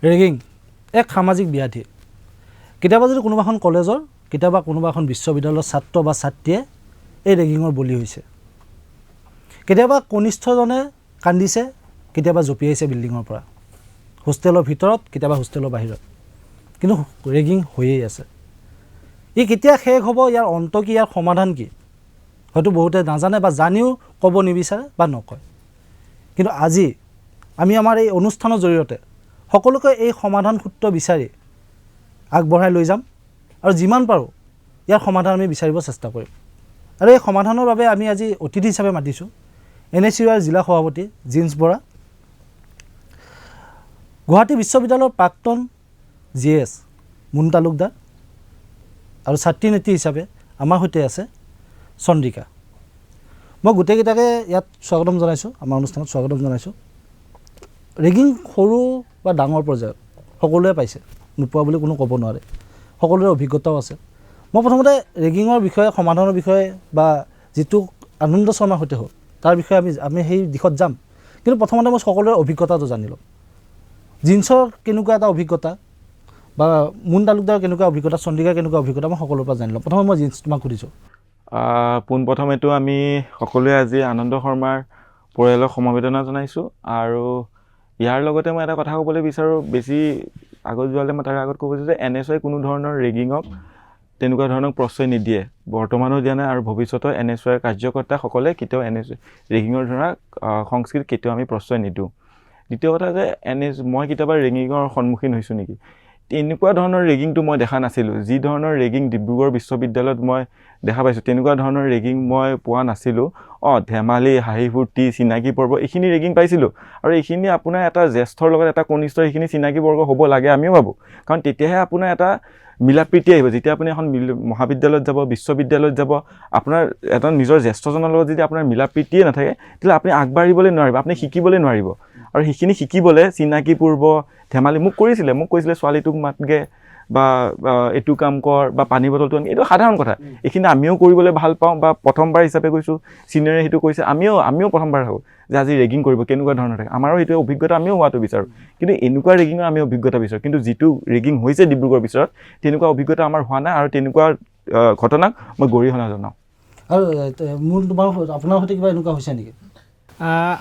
Ragging এক সামাজিক ব্যাধি। কেতিয়াবা যদি কোনোবা এখন কলেজৰ, কেতিয়াবা কোনোবা এখন বিশ্ববিদ্যালয়ৰ ছাত্ৰ বা ছাত্ৰীয়ে এই ৰেগিঙৰ বলি হৈছে। কেতিয়াবা কনিষ্ঠজনে কান্দিছে, কেতিয়াবা জঁপিয়াইছে বিল্ডিঙৰ পৰা, হোষ্টেলৰ ভিতৰত, কেতিয়াবা হোষ্টেলৰ বাহিৰত, কিন্তু ৰেগিং হৈয়েই আছে। ই কেতিয়া শেষ হ'ব, ইয়াৰ অন্ত কি, ইয়াৰ সমাধান কি, হয়তো বহুতে নাজানে বা জানিও ক'ব নিবিচাৰে বা নকয়। কিন্তু আজি আমি আমাৰ এই অনুষ্ঠানৰ জৰিয়তে সকলোকে এই সমাধান সূত্ৰ বিচাৰি আগবঢ়াই লৈ যাম আৰু যিমান পাৰোঁ ইয়াৰ সমাধান আমি বিচাৰিব চেষ্টা কৰিম। আৰু এই সমাধানৰ বাবে আমি আজি অতিথি হিচাপে মাতিছোঁ এনএছইউআৰ জিলা সভাপতি জিন্স বৰা, গুৱাহাটী বিশ্ববিদ্যালয়ৰ প্ৰাক্তন জিএছ মুন তালুকদাৰ আৰু ছাত্ৰী নেত্ৰী হিচাপে আমাৰ সৈতে আছে চন্দ্ৰিকা। মই গোটেইকেইটাকে ইয়াত স্বাগতম জনাইছোঁ, আমাৰ অনুষ্ঠানত স্বাগতম জনাইছোঁ। ৰেগিং সৰু বা ডাঙৰ পৰ্যায়ত সকলোৱে পাইছে, নোপোৱা বুলি কোনো ক'ব নোৱাৰে, সকলোৰে অভিজ্ঞতাও আছে। মই প্ৰথমতে ৰেগিঙৰ বিষয়ে, সমাধানৰ বিষয়ে বা যিটো আনন্দ শৰ্মাৰ সৈতে হ'ল তাৰ বিষয়ে আমি সেই দিশত যাম, কিন্তু প্ৰথমতে মই সকলোৰে অভিজ্ঞতাটো জানি ল'ম। জিন্সৰ কেনেকুৱা এটা অভিজ্ঞতা বা মুন তালুকদাৰৰ কেনেকুৱা অভিজ্ঞতা, চন্দ্ৰিকাৰ কেনেকুৱা অভিজ্ঞতা, মই সকলোৰে পৰা জানি ল'ম। প্ৰথমে মই জিন্স তোমাক সুধিছোঁ। পোনপ্ৰথমেতো আমি সকলোৱে আজি আনন্দ শৰ্মাৰ পৰিয়ালক সমবেদনা জনাইছোঁ আৰু ইয়াৰ লগতে মই এটা কথা ক'বলৈ বিচাৰোঁ, বেছি আগত যোৱালৈ মই তাৰ আগত ক'ব বিচাৰোঁ যে এনএছআই কোনো ধৰণৰ ৰেগিঙক তেনেকুৱা ধৰণৰ প্ৰশ্ৰয় নিদিয়ে, বৰ্তমানো দিয়া নাই আৰু ভৱিষ্যতেও এনএছআইৰ কাৰ্যকৰ্তাসকলে কেতিয়াও এনএছ ৰেগিঙৰ ধৰা সংস্কৃতিক কেতিয়াও আমি প্ৰশ্ৰয় নিদিওঁ। দ্বিতীয় কথা যে মই কেতিয়াবা ৰেগিঙৰ সন্মুখীন হৈছোঁ নেকি, তেনেকুৱা ধৰণৰ ৰেগিংটো মই দেখা নাছিলোঁ। যি ধৰণৰ ৰেগিং ডিব্ৰুগড় বিশ্ববিদ্যালয়ত মই দেখা পাইছোঁ তেনেকুৱা ধৰণৰ ৰেগিং মই পোৱা নাছিলোঁ। ধেমালি, হাঁহি ফূৰ্তি, চিনাকি পৰ্ব, এইখিনি ৰেগিং পাইছিলোঁ আৰু এইখিনি আপোনাৰ এটা জ্যেষ্ঠৰ লগত এটা কনিষ্ঠৰ সেইখিনি চিনাকি বৰ্গ হ'ব লাগে আমিও ভাবোঁ, কাৰণ তেতিয়াহে আপোনাৰ এটা মিলা প্ৰীতি আহিব। যেতিয়া আপুনি এখন মহাবিদ্যালয়ত যাব, বিশ্ববিদ্যালয়ত যাব, আপোনাৰ এটা নিজৰ জ্যেষ্ঠজনৰ লগত যদি আপোনাৰ মিলা প্ৰীতিয়ে নাথাকে তেতিয়াহ'লে আপুনি আগবাঢ়িবলৈ নোৱাৰিব, আপুনি শিকিবলৈ নোৱাৰিব। আৰু সেইখিনি শিকিবলৈ চিনাকি পূৰ্ব ধেমালি মোক কৈছিলে ছোৱালীটোক মাতগে বা এইটো কাম কৰ বা পানী বটলটো আন, এইটো সাধাৰণ কথা, এইখিনি আমিও কৰিবলৈ ভাল পাওঁ বা প্ৰথমবাৰ হিচাপে কৈছোঁ, ছিনিয়ৰে সেইটো কৈছে, আমিও প্ৰথমবাৰ থাকোঁ যে আজি ৰেগিং কৰিব কেনেকুৱা ধৰণৰ থাকে, আমাৰো সেইটো অভিজ্ঞতা আমিও হোৱাটো বিচাৰোঁ, কিন্তু এনেকুৱা ৰেগিঙৰ আমি অভিজ্ঞতা বিচাৰোঁ। কিন্তু যিটো ৰেগিং হৈছে ডিব্ৰুগড় বিচৰত তেনেকুৱা অভিজ্ঞতা আমাৰ হোৱা নাই আৰু তেনেকুৱা ঘটনাক মই গৰিহণা জনাওঁ। আৰু মোৰ তোমাৰ আপোনাৰ সৈতে কিবা এনেকুৱা হৈছে নেকি?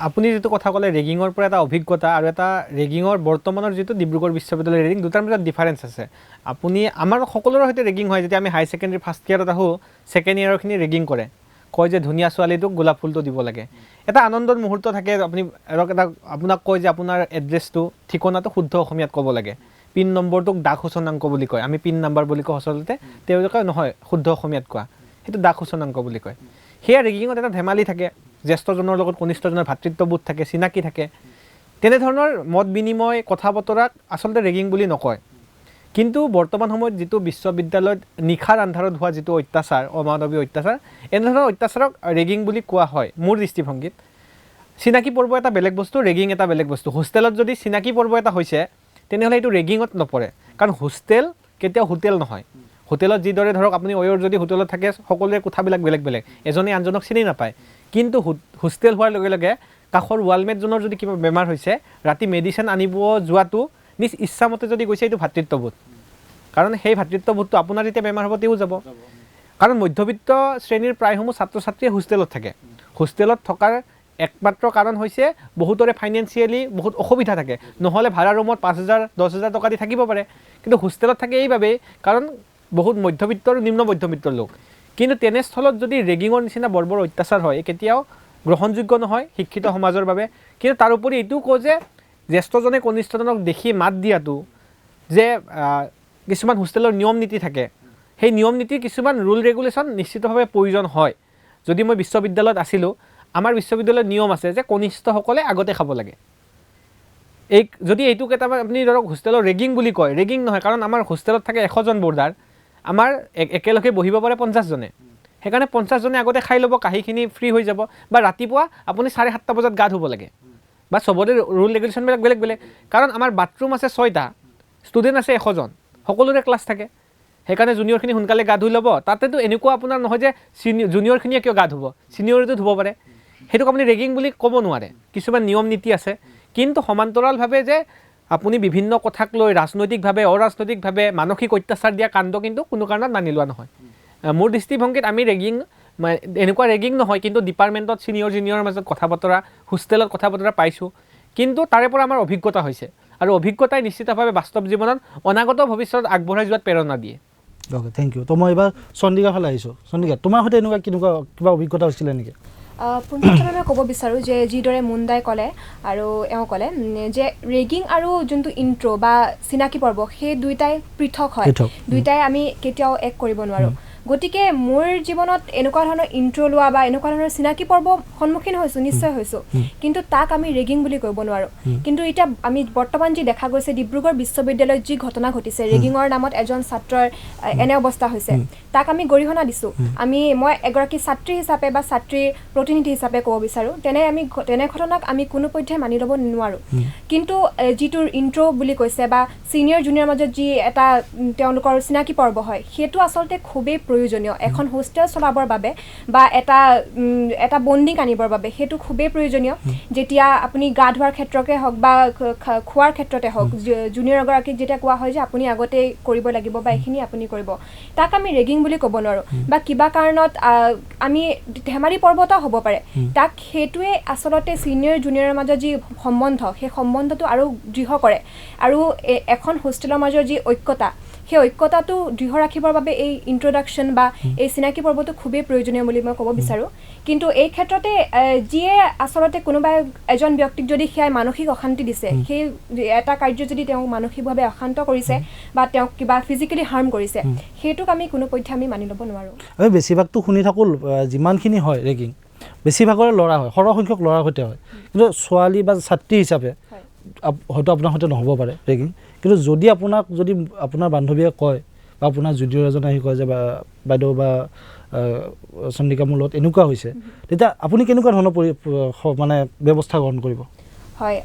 আপুনি যিটো কথা ক'লে ৰেগিঙৰ পৰা এটা অভিজ্ঞতা আৰু এটা ৰেগিঙৰ বৰ্তমানৰ যিটো ডিব্ৰুগড় বিশ্ববিদ্যালয়ৰ ৰেগিং, দুটাৰ মাজত ডিফাৰেঞ্চ আছে। আপুনি আমাৰ সকলোৰে সৈতে ৰেগিং হয়, যেতিয়া আমি হাই ছেকেণ্ডেৰী ফাৰ্ষ্ট ইয়েৰত আহোঁ, ছেকেণ্ড ইয়েৰখিনি ৰেগিং কৰে, কয় যে ধুনীয়া ছোৱালীটোক গোলাপ ফুলটো দিব লাগে, এটা আনন্দৰ মুহূৰ্ত থাকে। আপুনি ধৰক এটা আপোনাক কয় যে আপোনাৰ এড্ৰেছটো, ঠিকনাটো শুদ্ধ অসমীয়াত ক'ব লাগে, পিন নম্বৰটোক ডাক সূচনাংক বুলি কয়, আমি পিন নাম্বাৰ বুলি কওঁ আচলতে, তেওঁলোকে নহয় শুদ্ধ অসমীয়াত কোৱা সেইটো ডাক সূচনাংক বুলি কয়। সেয়া ৰেগিঙত এটা ধেমালি থাকে, জ্যেষ্ঠজনৰ লগত কনিষ্ঠজনৰ ভাতৃত্ববোধ থাকে, চিনাকি থাকে, তেনেধৰণৰ মত বিনিময় কথা বতৰাক আচলতে ৰেগিং বুলি নকয়। কিন্তু বৰ্তমান সময়ত যিটো বিশ্ববিদ্যালয়ত নিশাৰ আন্ধাৰত হোৱা যিটো অত্যাচাৰ, অমানৱীয় অত্যাচাৰ, এনেধৰণৰ অত্যাচাৰক ৰেগিং বুলি কোৱা হয় মোৰ দৃষ্টিভংগীত। চিনাকি পৰ্ব এটা বেলেগ বস্তু, ৰেগিং এটা বেলেগ বস্তু। হোষ্টেলত যদি চিনাকি পৰ্ব এটা হৈছে তেনেহ'লে এইটো ৰেগিঙত নপৰে, কাৰণ হোষ্টেল কেতিয়াও হোটেল নহয়। হোটেলত যিদৰে ধৰক আপুনি অয়ৰ যদি হোটেলত থাকে সকলোৰে কোঠাবিলাক বেলেগ বেলেগ, এজনে আনজনক চিনি নাপায়, কিন্তু হোষ্টেল হোৱাৰ লগে লগে কাষৰ ৱালমেটজনৰ যদি কিবা বেমাৰ হৈছে, ৰাতি মেডিচিন আনিব যোৱাটো নিজ ইচ্ছামতে যদি গৈছে এইটো ভাতৃত্ববোধ, কাৰণ সেই ভাতৃত্ববোধটো আপোনাৰ যেতিয়া বেমাৰ হ'ব তেওঁ যাব। কাৰণ মধ্যবিত্ত শ্ৰেণীৰ প্ৰায়সমূহ ছাত্ৰ ছাত্ৰীয়ে হোষ্টেলত থাকে। হোষ্টেলত থকাৰ একমাত্ৰ কাৰণ হৈছে বহুতৰে ফাইনেন্সিয়েলি বহুত অসুবিধা থাকে, নহ'লে ভাড়া ৰুমত 5,000 10,000 টকা দি থাকিব পাৰে, কিন্তু হোষ্টেলত থাকে এইবাবেই কাৰণ বহুত মধ্যবিত্ত আৰু নিম্ন মধ্যবিত্তৰ লোক। কিন্তু তেনেস্থলত যদি ৰেগিঙৰ নিচিনা বৰ্বৰ অত্যাচাৰ হয়, কেতিয়াও গ্ৰহণযোগ্য নহয় শিক্ষিত সমাজৰ বাবে। কিন্তু তাৰোপৰি এইটোও কওঁ যে জ্যেষ্ঠজনে কনিষ্ঠজনক দেখি মাত দিয়াটো যে কিছুমান হোষ্টেলৰ নিয়ম নীতি থাকে, সেই নিয়ম নীতিৰ কিছুমান ৰুল ৰেগুলেশ্যন নিশ্চিতভাৱে প্ৰয়োজন হয়। যদি মই বিশ্ববিদ্যালয়ত আছিলোঁ, আমাৰ বিশ্ববিদ্যালয়ত নিয়ম আছে যে কনিষ্ঠসকলে আগতে খাব লাগে। এই যদি এইটোক এটা আপুনি ধৰক হোষ্টেলৰ ৰেগিং বুলি কয়, ৰেগিং নহয়, কাৰণ আমাৰ হোষ্টেলত থাকে 100জন বৰ্ডাৰ, আমাৰ একেলগে বহিব পাৰে 50জনে, সেইকাৰণে 50জনে আগতে খাই ল'ব, কাঁহীখিনি ফ্ৰী হৈ যাব। বা ৰাতিপুৱা আপুনি 7:30 বজাত গা ধুব লাগে, বা চবৰে ৰুল ৰেগুলেশ্যনবিলাক বেলেগ বেলেগ, কাৰণ আমাৰ বাথৰুম আছে 6টা, ষ্টুডেণ্ট আছে 100জন, সকলোৰে ক্লাছ থাকে, সেইকাৰণে জুনিয়ৰখিনি সোনকালে গা ধুই ল'ব। তাতেতো এনেকুৱা আপোনাৰ নহয় যে জুনিয়ৰখিনিয়ে কিয় গা ধুব, ছিনিয়ৰেতো ধুব পাৰে, সেইটোক আপুনি ৰেগিং বুলি ক'ব নোৱাৰে। কিছুমান নিয়ম নীতি আছে, কিন্তু সমান্তৰালভাৱে যে আপুনি বিভিন্ন কথাক লৈ ৰাজনৈতিকভাৱে, অৰাজনৈতিকভাৱে মানসিক অত্যাচাৰ দিয়া কাণ্ড কিন্তু কোনো কাৰণত মানি লোৱা নহয়। মোৰ দৃষ্টিভংগীত আমি ৰেগিং, এনেকুৱা ৰেগিং নহয়, কিন্তু ডিপাৰ্টমেণ্টত ছিনিয়ৰ জুনিয়ৰৰ মাজত কথা বতৰা, হোষ্টেলত কথা বতৰা পাইছোঁ, কিন্তু তাৰে পৰা আমাৰ অভিজ্ঞতা হৈছে আৰু অভিজ্ঞতাই নিশ্চিতভাৱে বাস্তৱ জীৱনত অনাগত ভৱিষ্যত আগবঢ়াই যোৱাত প্ৰেৰণা দিয়ে। Okay, thank U. তো মই এইবাৰ চন্দিকা ফালে আহিছোঁ। চন্দিকা, তোমাৰ সৈতে এনেকুৱা কেনেকুৱা কিবা অভিজ্ঞতা হৈছিলে নেকি? পোনপ্ৰথমে মই ক'ব বিচাৰোঁ যে যিদৰে মুণ্ডাই ক'লে আৰু এওঁ ক'লে যে ৰেগিং আৰু যোনটো ইণ্ট্ৰ' বা চিনাকি পৰ্ব, সেই দুয়োটাই পৃথক হয়, দুয়োটাই আমি কেতিয়াও এক কৰিব নোৱাৰোঁ। গতিকে মোৰ জীৱনত এনেকুৱা ধৰণৰ ইণ্ট্ৰ' লোৱা বা এনেকুৱা ধৰণৰ চিনাকি পৰ্ব সন্মুখীন হৈছোঁ, নিশ্চয় হৈছোঁ, কিন্তু তাক আমি ৰেগিং বুলি ক'ব নোৱাৰোঁ। কিন্তু এতিয়া আমি বৰ্তমান যি দেখা গৈছে, ডিব্ৰুগড় বিশ্ববিদ্যালয়ত যি ঘটনা ঘটিছে, ৰেগিঙৰ নামত এজন ছাত্ৰৰ এনে অৱস্থা হৈছে, তাক আমি গৰিহণা দিছোঁ। মই এগৰাকী ছাত্ৰী হিচাপে বা ছাত্ৰীৰ প্ৰতিনিধি হিচাপে ক'ব বিচাৰোঁ, তেনে ঘটনাক আমি কোনো পধ্যে মানি ল'ব নোৱাৰোঁ। কিন্তু যিটো ইণ্ট্ৰ' বুলি কৈছে বা ছিনিয়ৰ জুনিয়ৰ মাজত যি এটা তেওঁলোকৰ চিনাকি পৰ্ব হয়, সেইটো আচলতে খুবেই প্ৰয়োজনীয় এখন হোষ্টেল চলাবৰ বাবে বা এটা বণ্ডিং আনিবৰ বাবে সেইটো খুবেই প্ৰয়োজনীয়। যেতিয়া আপুনি গা ধোৱাৰ ক্ষেত্ৰতে হওক বা খোৱাৰ ক্ষেত্ৰতে হওক, জুনিয়ৰ এগৰাকীক যেতিয়া কোৱা হয় যে আপুনি আগতেই কৰিব লাগিব বা এইখিনি আপুনি কৰিব, তাক আমি ৰেগিং বুলি ক'ব নোৱাৰোঁ। বা কিবা কাৰণত আমি ধেমালি পৰ্ব এটাও হ'ব পাৰে, তাক সেইটোৱে আচলতে ছিনিয়ৰ জুনিয়ৰৰ মাজত যি সম্বন্ধ, সেই সম্বন্ধটো আৰু দৃঢ় কৰে আৰু এখন হোষ্টেলৰ মাজৰ যি ঐক্যতা, সেই ঐক্যতাটো দৃঢ় ৰাখিবৰ বাবে এই ইণ্ট্ৰডাকশ্যন বা এই চিনাকি পৰ্বটো খুবেই প্ৰয়োজনীয় বুলি মই ক'ব বিচাৰোঁ। কিন্তু এই ক্ষেত্ৰতে যিয়ে আচলতে কোনোবাই এজন ব্যক্তিক যদি সেয়াই মানসিক অশান্তি দিছে, সেই এটা কাৰ্য যদি তেওঁক মানসিকভাৱে অশান্ত কৰিছে বা তেওঁক কিবা ফিজিকেলি হাৰ্ম কৰিছে, সেইটোক আমি কোনো পধ্যে আমি মানি ল'ব নোৱাৰোঁ। আমি বেছিভাগটো শুনি থাকোঁ, যিমানখিনি হয় ৰেগিং বেছিভাগৰে ল'ৰা হয়, সৰহসংখ্যক ল'ৰাৰ সৈতে হয়, কিন্তু ছোৱালী বা ছাত্ৰী হিচাপে হয়তো আপোনাৰ সৈতে নহ'ব পাৰে ৰেগিং। কিন্তু যদি আপোনাক যদি আপোনাৰ বান্ধৱীয়ে কয় বা আপোনাৰ জুনিয়ৰ এজন আহি কয় যে বাইদেউ বা চন্দিকা মোৰ লগত এনেকুৱা হৈছে, তেতিয়া আপুনি কেনেকুৱা ধৰণৰ মানে ব্যৱস্থা গ্ৰহণ কৰিব? হয়,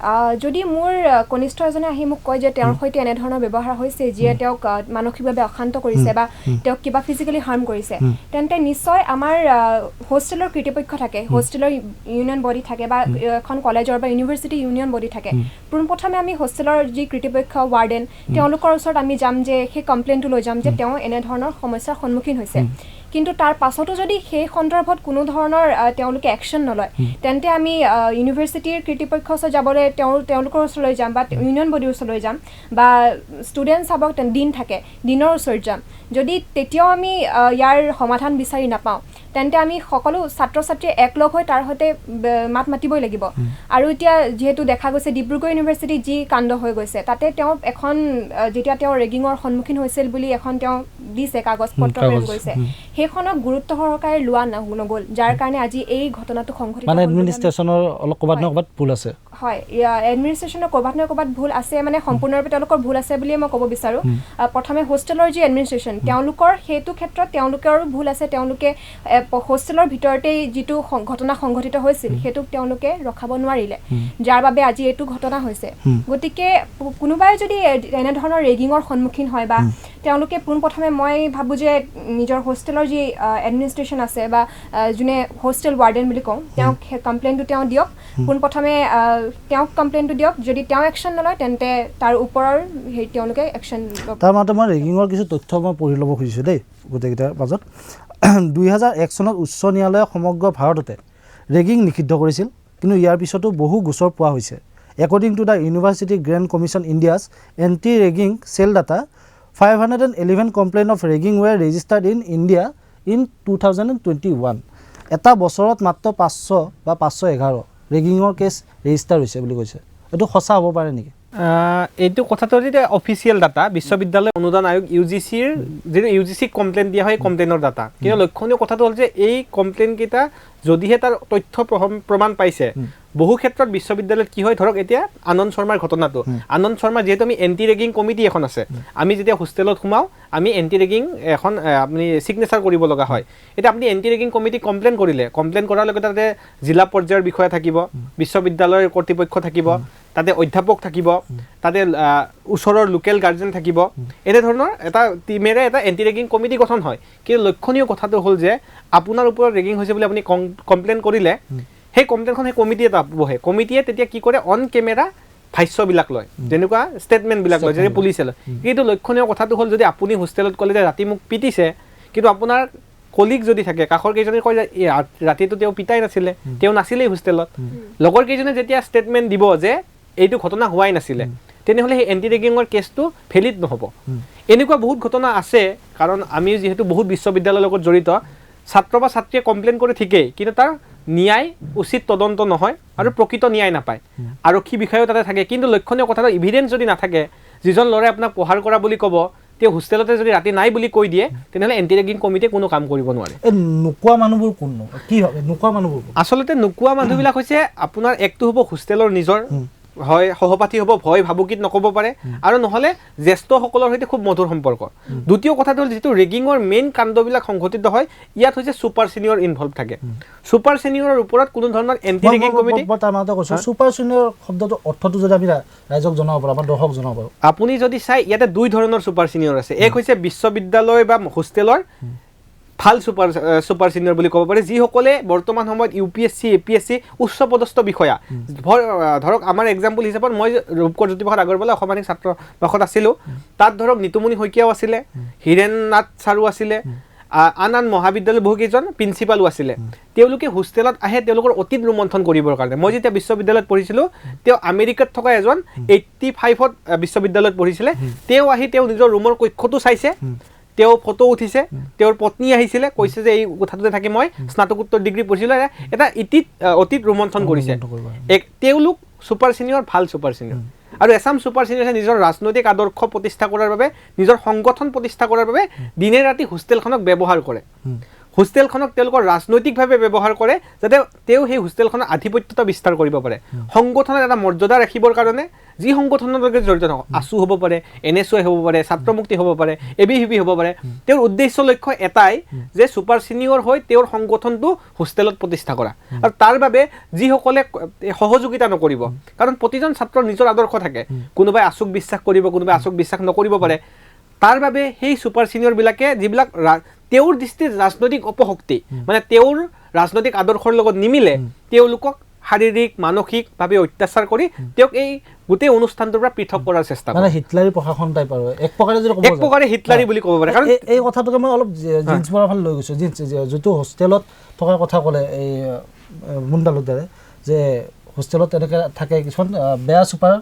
যদি মোৰ কনিষ্ঠ এজনে আহি মোক কয় যে তেওঁৰ সৈতে এনেধৰণৰ ব্যৱহাৰ হৈছে যিয়ে তেওঁক মানসিকভাৱে অশান্ত কৰিছে বা তেওঁক কিবা ফিজিকেলি হাৰ্ম কৰিছে, তেন্তে নিশ্চয় আমাৰ হোষ্টেলৰ কৰ্তৃপক্ষ থাকে, হোষ্টেলৰ ইউনিয়ন বডি থাকে বা এখন কলেজৰ বা ইউনিভাৰ্চিটি ইউনিয়ন বডি থাকে। পোনপ্ৰথমে আমি হোষ্টেলৰ যি কৰ্তৃপক্ষ, ৱাৰ্ডেন, তেওঁলোকৰ ওচৰত আমি যাম যে সেই কমপ্লেইনটো লৈ যাম যে তেওঁ এনেধৰণৰ সমস্যাৰ সন্মুখীন হৈছে। কিন্তু তাৰ পাছতো যদি সেই সন্দৰ্ভত কোনো ধৰণৰ তেওঁলোকে একশ্যন নলয়, তেন্তে আমি ইউনিভাৰ্চিটিৰ কৰ্তৃপক্ষৰ ওচৰত যাবলৈ তেওঁলোকৰ ওচৰলৈ যাম বা ইউনিয়ন বডিৰ ওচৰলৈ যাম বা ষ্টুডেণ্ট চাবক দিন থাকে, দিনৰ ওচৰত যাম। যদি তেতিয়াও আমি ইয়াৰ সমাধান বিচাৰি নাপাওঁ, তেন্তে আমি সকলো ছাত্ৰ ছাত্ৰীয়ে একলগ হৈ তাৰ সৈতে মাত মাতিবই লাগিব। আৰু এতিয়া যিহেতু দেখা গৈছে ডিব্ৰুগড় ইউনিভাৰ্চিটিত যি কাণ্ড হৈ গৈছে, তাতে তেওঁ এখন যেতিয়া তেওঁ ৰেগিঙৰ সন্মুখীন হৈছিল বুলি এখন তেওঁ দিছে, কাগজ পত্ৰ প্ৰেৰণ কৰিছে, সেইখনক গুৰুত্ব সহকাৰে লোৱা নগ'ল, যাৰ কাৰণে আজি এই ঘটনাটো সংঘটিত। মানে এডমিনিষ্ট্ৰেশ্যনৰ অলপ ক'ৰবাত নহয় ক'ৰবাত ভুল আছে। হয়, এডমিনিষ্ট্ৰেশ্যনৰ ক'ৰবাত নহয় ক'ৰবাত ভুল আছে, মানে সম্পূৰ্ণৰূপে তেওঁলোকৰ ভুল আছে বুলিয়ে মই ক'ব বিচাৰোঁ। প্ৰথমে হোষ্টেলৰ যি এডমিনিষ্ট্ৰেশ্যন, তেওঁলোকৰ সেইটো ক্ষেত্ৰত তেওঁলোকৰো ভুল আছে। তেওঁলোকে হোষ্টেলৰ ভিতৰতেই যিটো ঘটনা সংঘটিত হৈছিল সেইটোক তেওঁলোকে ৰখাব নোৱাৰিলে, যাৰ বাবে আজি এইটো ঘটনা হৈছে। গতিকে কোনোবাই যদি এনেধৰণৰ ৰেগিঙৰ সন্মুখীন হয় বা তেওঁলোকে পোনপ্ৰথমে মই ভাবোঁ যে নিজৰ হোষ্টেলৰ যি এডমিনিষ্ট্ৰেশ্যন আছে বা যোনে হোষ্টেল ৱাৰ্ডেন বুলি কওঁ, তেওঁক সেই কমপ্লেইনটো তেওঁ দিয়ক। পোনপ্ৰথমে তেওঁক কমপ্লেইনটো দিয়ক, যদি তেওঁ একশ্যন নলয় তেন্তে তাৰ ওপৰৰ সেই তেওঁলোকে একশ্যন ল'ব। তাৰ মাজতে মই ৰেগিঙৰ কিছু তথ্য মই পঢ়ি ল'ব খুজিছোঁ দেই গোটেইকেইটাৰ মাজত। 2001 চনত উচ্চ ন্যায়ালয়ে সমগ্ৰ ভাৰততে ৰেগিং নিষিদ্ধ কৰিছিল, কিন্তু ইয়াৰ পিছতো বহু গোচৰ পোৱা হৈছে। According to the University Grant Commission India's anti ragging cell data, 511 complain of ragging were registered in India in 2021। এটা বছৰত মাত্ৰ 500 বা 511 ৰেগিঙৰ কেছ ৰেজিষ্টাৰ হৈছে বুলি কৈছে। এইটো সঁচা হ'ব পাৰে নেকি? এইটো কথাটো যেতিয়া অফিচিয়েল ডাটা, বিশ্ববিদ্যালয় অনুদান আয়োগ ইউ জি চিৰ যিটো ইউ জি চিক কমপ্লেইন দিয়া হয়, কমপ্লেইনৰ ডাটা। কিন্তু লক্ষণীয় কথাটো হ'ল যে এই কমপ্লেইনকেইটা যদিহে তাৰ তথ্য প্ৰমাণ পাইছে, বহু ক্ষেত্ৰত বিশ্ববিদ্যালয়ত কি হয়, ধৰক এতিয়া আনন্দ শৰ্মাৰ ঘটনাটো, আনন্দ শৰ্মা যিহেতু আমি এণ্টি ৰেগিং কমিটি এখন আছে, আমি যেতিয়া হোষ্টেলত সোমাওঁ আমি এণ্টি ৰেগিং এখন আপুনি ছিগনেচাৰ কৰিব লগা হয়। এতিয়া আপুনি এণ্টি ৰেগিং কমিটি কমপ্লেইন কৰিলে, কমপ্লেইন কৰাৰ লগতে তাতে জিলা পৰ্যায়ৰ বিষয়া থাকিব, বিশ্ববিদ্যালয়ৰ কৰ্তৃপক্ষ থাকিব, তাতে অধ্যাপক থাকিব, তাতে ওচৰৰ লোকেল গাৰ্জেন থাকিব, এনেধৰণৰ এটা টীমেৰে এটা এণ্টি ৰেগিং কমিটি গঠন হয়। কিন্তু লক্ষণীয় কথাটো হ'ল যে আপোনাৰ ওপৰত ৰেগিং হৈছে বুলি আপুনি কমপ্লেইন কৰিলে, সেই কমপ্লেইনখন সেই কমিটি এটা বহে, কমিটিয়ে তেতিয়া কি কৰে, অন কেমেৰা ভাষ্যবিলাক লয়, যেনেকুৱা ষ্টেটমেণ্টবিলাক লয়, যেনে পুলিচে লয়। কিন্তু লক্ষণীয় কথাটো হ'ল যদি আপুনি হোষ্টেলত ক'লে যে ৰাতি মোক পিটিছে, কিন্তু আপোনাৰ কলিগ যদি থাকে কাষৰ কেইজনে কয় যে ৰাতিটো তেওঁ পিটাই নাছিলে, তেওঁ নাছিলেই হোষ্টেলত। লগৰ কেইজনে যেতিয়া ষ্টেটমেণ্ট দিব যে এইটো ঘটনা হোৱাই নাছিলে, তেনেহ'লে সেই এণ্টি ৰেগিঙৰ কেছটো ভেলিড নহ'ব। এনেকুৱা বহুত ঘটনা আছে, কাৰণ আমি যিহেতু বহুত বিশ্ববিদ্যালয়ৰ লগত জড়িত, ছাত্ৰ বা ছাত্ৰীয়ে কমপ্লেইন কৰে ঠিকেই, কিন্তু তাৰ ন্যায় উচিত তদন্ত নহয় আৰু প্ৰকৃত ন্যায় নাপায়। আৰক্ষী বিষয়াও তাতে থাকে, কিন্তু লক্ষণীয় কথাটো ইভিডেঞ্চ যদি নাথাকে, যিজন ল'ৰাই আপোনাক প্ৰহাৰ কৰা বুলি ক'ব, তেওঁ হোষ্টেলতে যদি ৰাতি নাই বুলি কৈ দিয়ে, তেনেহ'লে এণ্টি ৰেগিং কমিটিয়ে কোনো কাম কৰিব নোৱাৰে। এই নোকোৱা মানুহবোৰ কোন? কি হয় নোকোৱা মানুহবোৰ? আচলতে নোকোৱা মানুহবিলাক হৈছে আপোনাৰ একটো হ'ব হোষ্টেলৰ নিজৰ হয় সহপাঠী হ'ব, ভয় ভাবুকিত নক'ব পাৰে, আৰু নহ'লে জ্যেষ্ঠসকলৰ সৈতে খুব মধুৰ সম্পৰ্ক। দ্বিতীয় কথাটো হ'ল যিটো ৰেগিঙৰ মেইন কাণ্ডবিলাক সংঘটিত হয়, ইয়াত হৈছে ছুপাৰ ছিনিয়ৰ ইনভলভ থাকে। ছুপাৰ ছিনিয়ৰৰ ওপৰত কোনো ধৰণৰ এণ্টি ৰেগিং কমিটি, মই তাৰ মাজতে কৈছোঁ, ছুপাৰ ছিনিয়ৰ শব্দটো অৰ্থটো যদি আমি ৰাইজক জনাব পাৰোঁ, আমাৰ দৰ্শক জনাব পাৰোঁ। আপুনি যদি চাই ইয়াতে দুই ধৰণৰ ছুপাৰ ছিনিয়ৰ আছে। এক হৈছে বিশ্ববিদ্যালয় বা হোষ্টেলৰ ভাল ছুপাৰ ছিনিয়ৰ বুলি ক'ব পাৰি, যিসকলে বৰ্তমান সময়ত U P S C, A P S C উচ্চ পদস্থ বিষয়া। ধৰক আমাৰ এক্সাম্পল হিচাপত মই ৰূপকোঁৱৰ জ্যোতিপ্ৰসাদ আগৰৱালা অসম আধুনিক ছাত্ৰাবাসত আছিলোঁ, তাত ধৰক নিতুমণি শইকীয়াও আছিলে, হীৰেণ নাথ ছাৰো আছিলে, আন আন মহাবিদ্যালয়ৰ বহুকেইজন প্ৰিন্সিপালো আছিলে। তেওঁলোকে হোষ্টেলত আহে তেওঁলোকৰ অতীত ৰোমন্থন কৰিবৰ কাৰণে। মই যেতিয়া বিশ্ববিদ্যালয়ত পঢ়িছিলোঁ, তেওঁ আমেৰিকাত থকা এজন 85ত বিশ্ববিদ্যালয়ত পঢ়িছিলে, তেওঁ আহি তেওঁ নিজৰ ৰুমৰ কক্ষটো চাইছে, তেওঁ ফটো উঠিছে, তেওঁৰ পত্নী আহিছিলে, কৈছে যে এই কোঠাটোতে থাকি মই স্নাতকোত্তৰ ডিগ্ৰী পঢ়িছিলোঁ, এটা অতীত ৰোমন্থন কৰিছে। তেওঁলোক ছুপাৰ ছিনিয়ৰ, ভাল ছুপাৰ ছিনিয়ৰ। আৰু এছাম ছুপাৰ ছিনিয়ৰে নিজৰ ৰাজনৈতিক আদৰ্শ প্ৰতিষ্ঠা কৰাৰ বাবে, নিজৰ সংগঠন প্ৰতিষ্ঠা কৰাৰ বাবে দিনে ৰাতি হোষ্টেলখনক ব্যৱহাৰ কৰে। হোষ্টেলখনক তেওঁলোকৰ ৰাজনৈতিকভাৱে ব্যৱহাৰ কৰে, যাতে তেওঁ সেই হোষ্টেলখনৰ আধিপত্যতা বিস্তাৰ কৰিব পাৰে, সংগঠনৰ এটা মৰ্যাদা ৰাখিবৰ কাৰণে। যি সংগঠনৰ লগত জড়িত নহওক, আছু হ'ব পাৰে, এন এছ ইউ হ'ব পাৰে, ছাত্ৰ মুক্তি হ'ব পাৰে, এ বি ভি পি হ'ব পাৰে, তেওঁৰ উদ্দেশ্য লক্ষ্য এটাই যে ছুপাৰ ছিনিয়ৰ হৈ তেওঁৰ সংগঠনটো হোষ্টেলত প্ৰতিষ্ঠা কৰা। আৰু তাৰ বাবে যিসকলে সহযোগিতা নকৰিব, কাৰণ প্ৰতিজন ছাত্ৰৰ নিজৰ আদৰ্শ থাকে, কোনোবাই আছুক বিশ্বাস কৰিব, কোনোবাই আছুক বিশ্বাস নকৰিব পাৰে, তাৰ বাবে সেই ছুপাৰ ছিনিয়ৰবিলাকে যিবিলাক তেওঁৰ দৃষ্টিত ৰাজনৈতিক অপশক্তি, মানে তেওঁৰ ৰাজনৈতিক আদৰ্শৰ লগত নিমিলে, তেওঁলোকক শাৰীৰিক মানসিকভাৱে অত্যাচাৰ কৰি তেওঁক এই গোটেই অনুষ্ঠানটোৰ পৰা পৃথক কৰাৰ চেষ্টা কৰে। মানে হিটলাৰী প্ৰশাসন টাইপ, আৰু এক প্ৰকাৰে যদি এক প্ৰকাৰে হিটলাৰী বুলি ক'ব পাৰে। কাৰণ এই কথাটোকে মই অলপ জিন্স মৰাৰ ফালে লৈ গৈছোঁ। জিন্স যিটো হোষ্টেলত থকাৰ কথা ক'লে এই মুন তালুকদাৰে, যে হোষ্টেলত তেনেকৈ থাকে কিছুমান বেয়া ছুপাৰ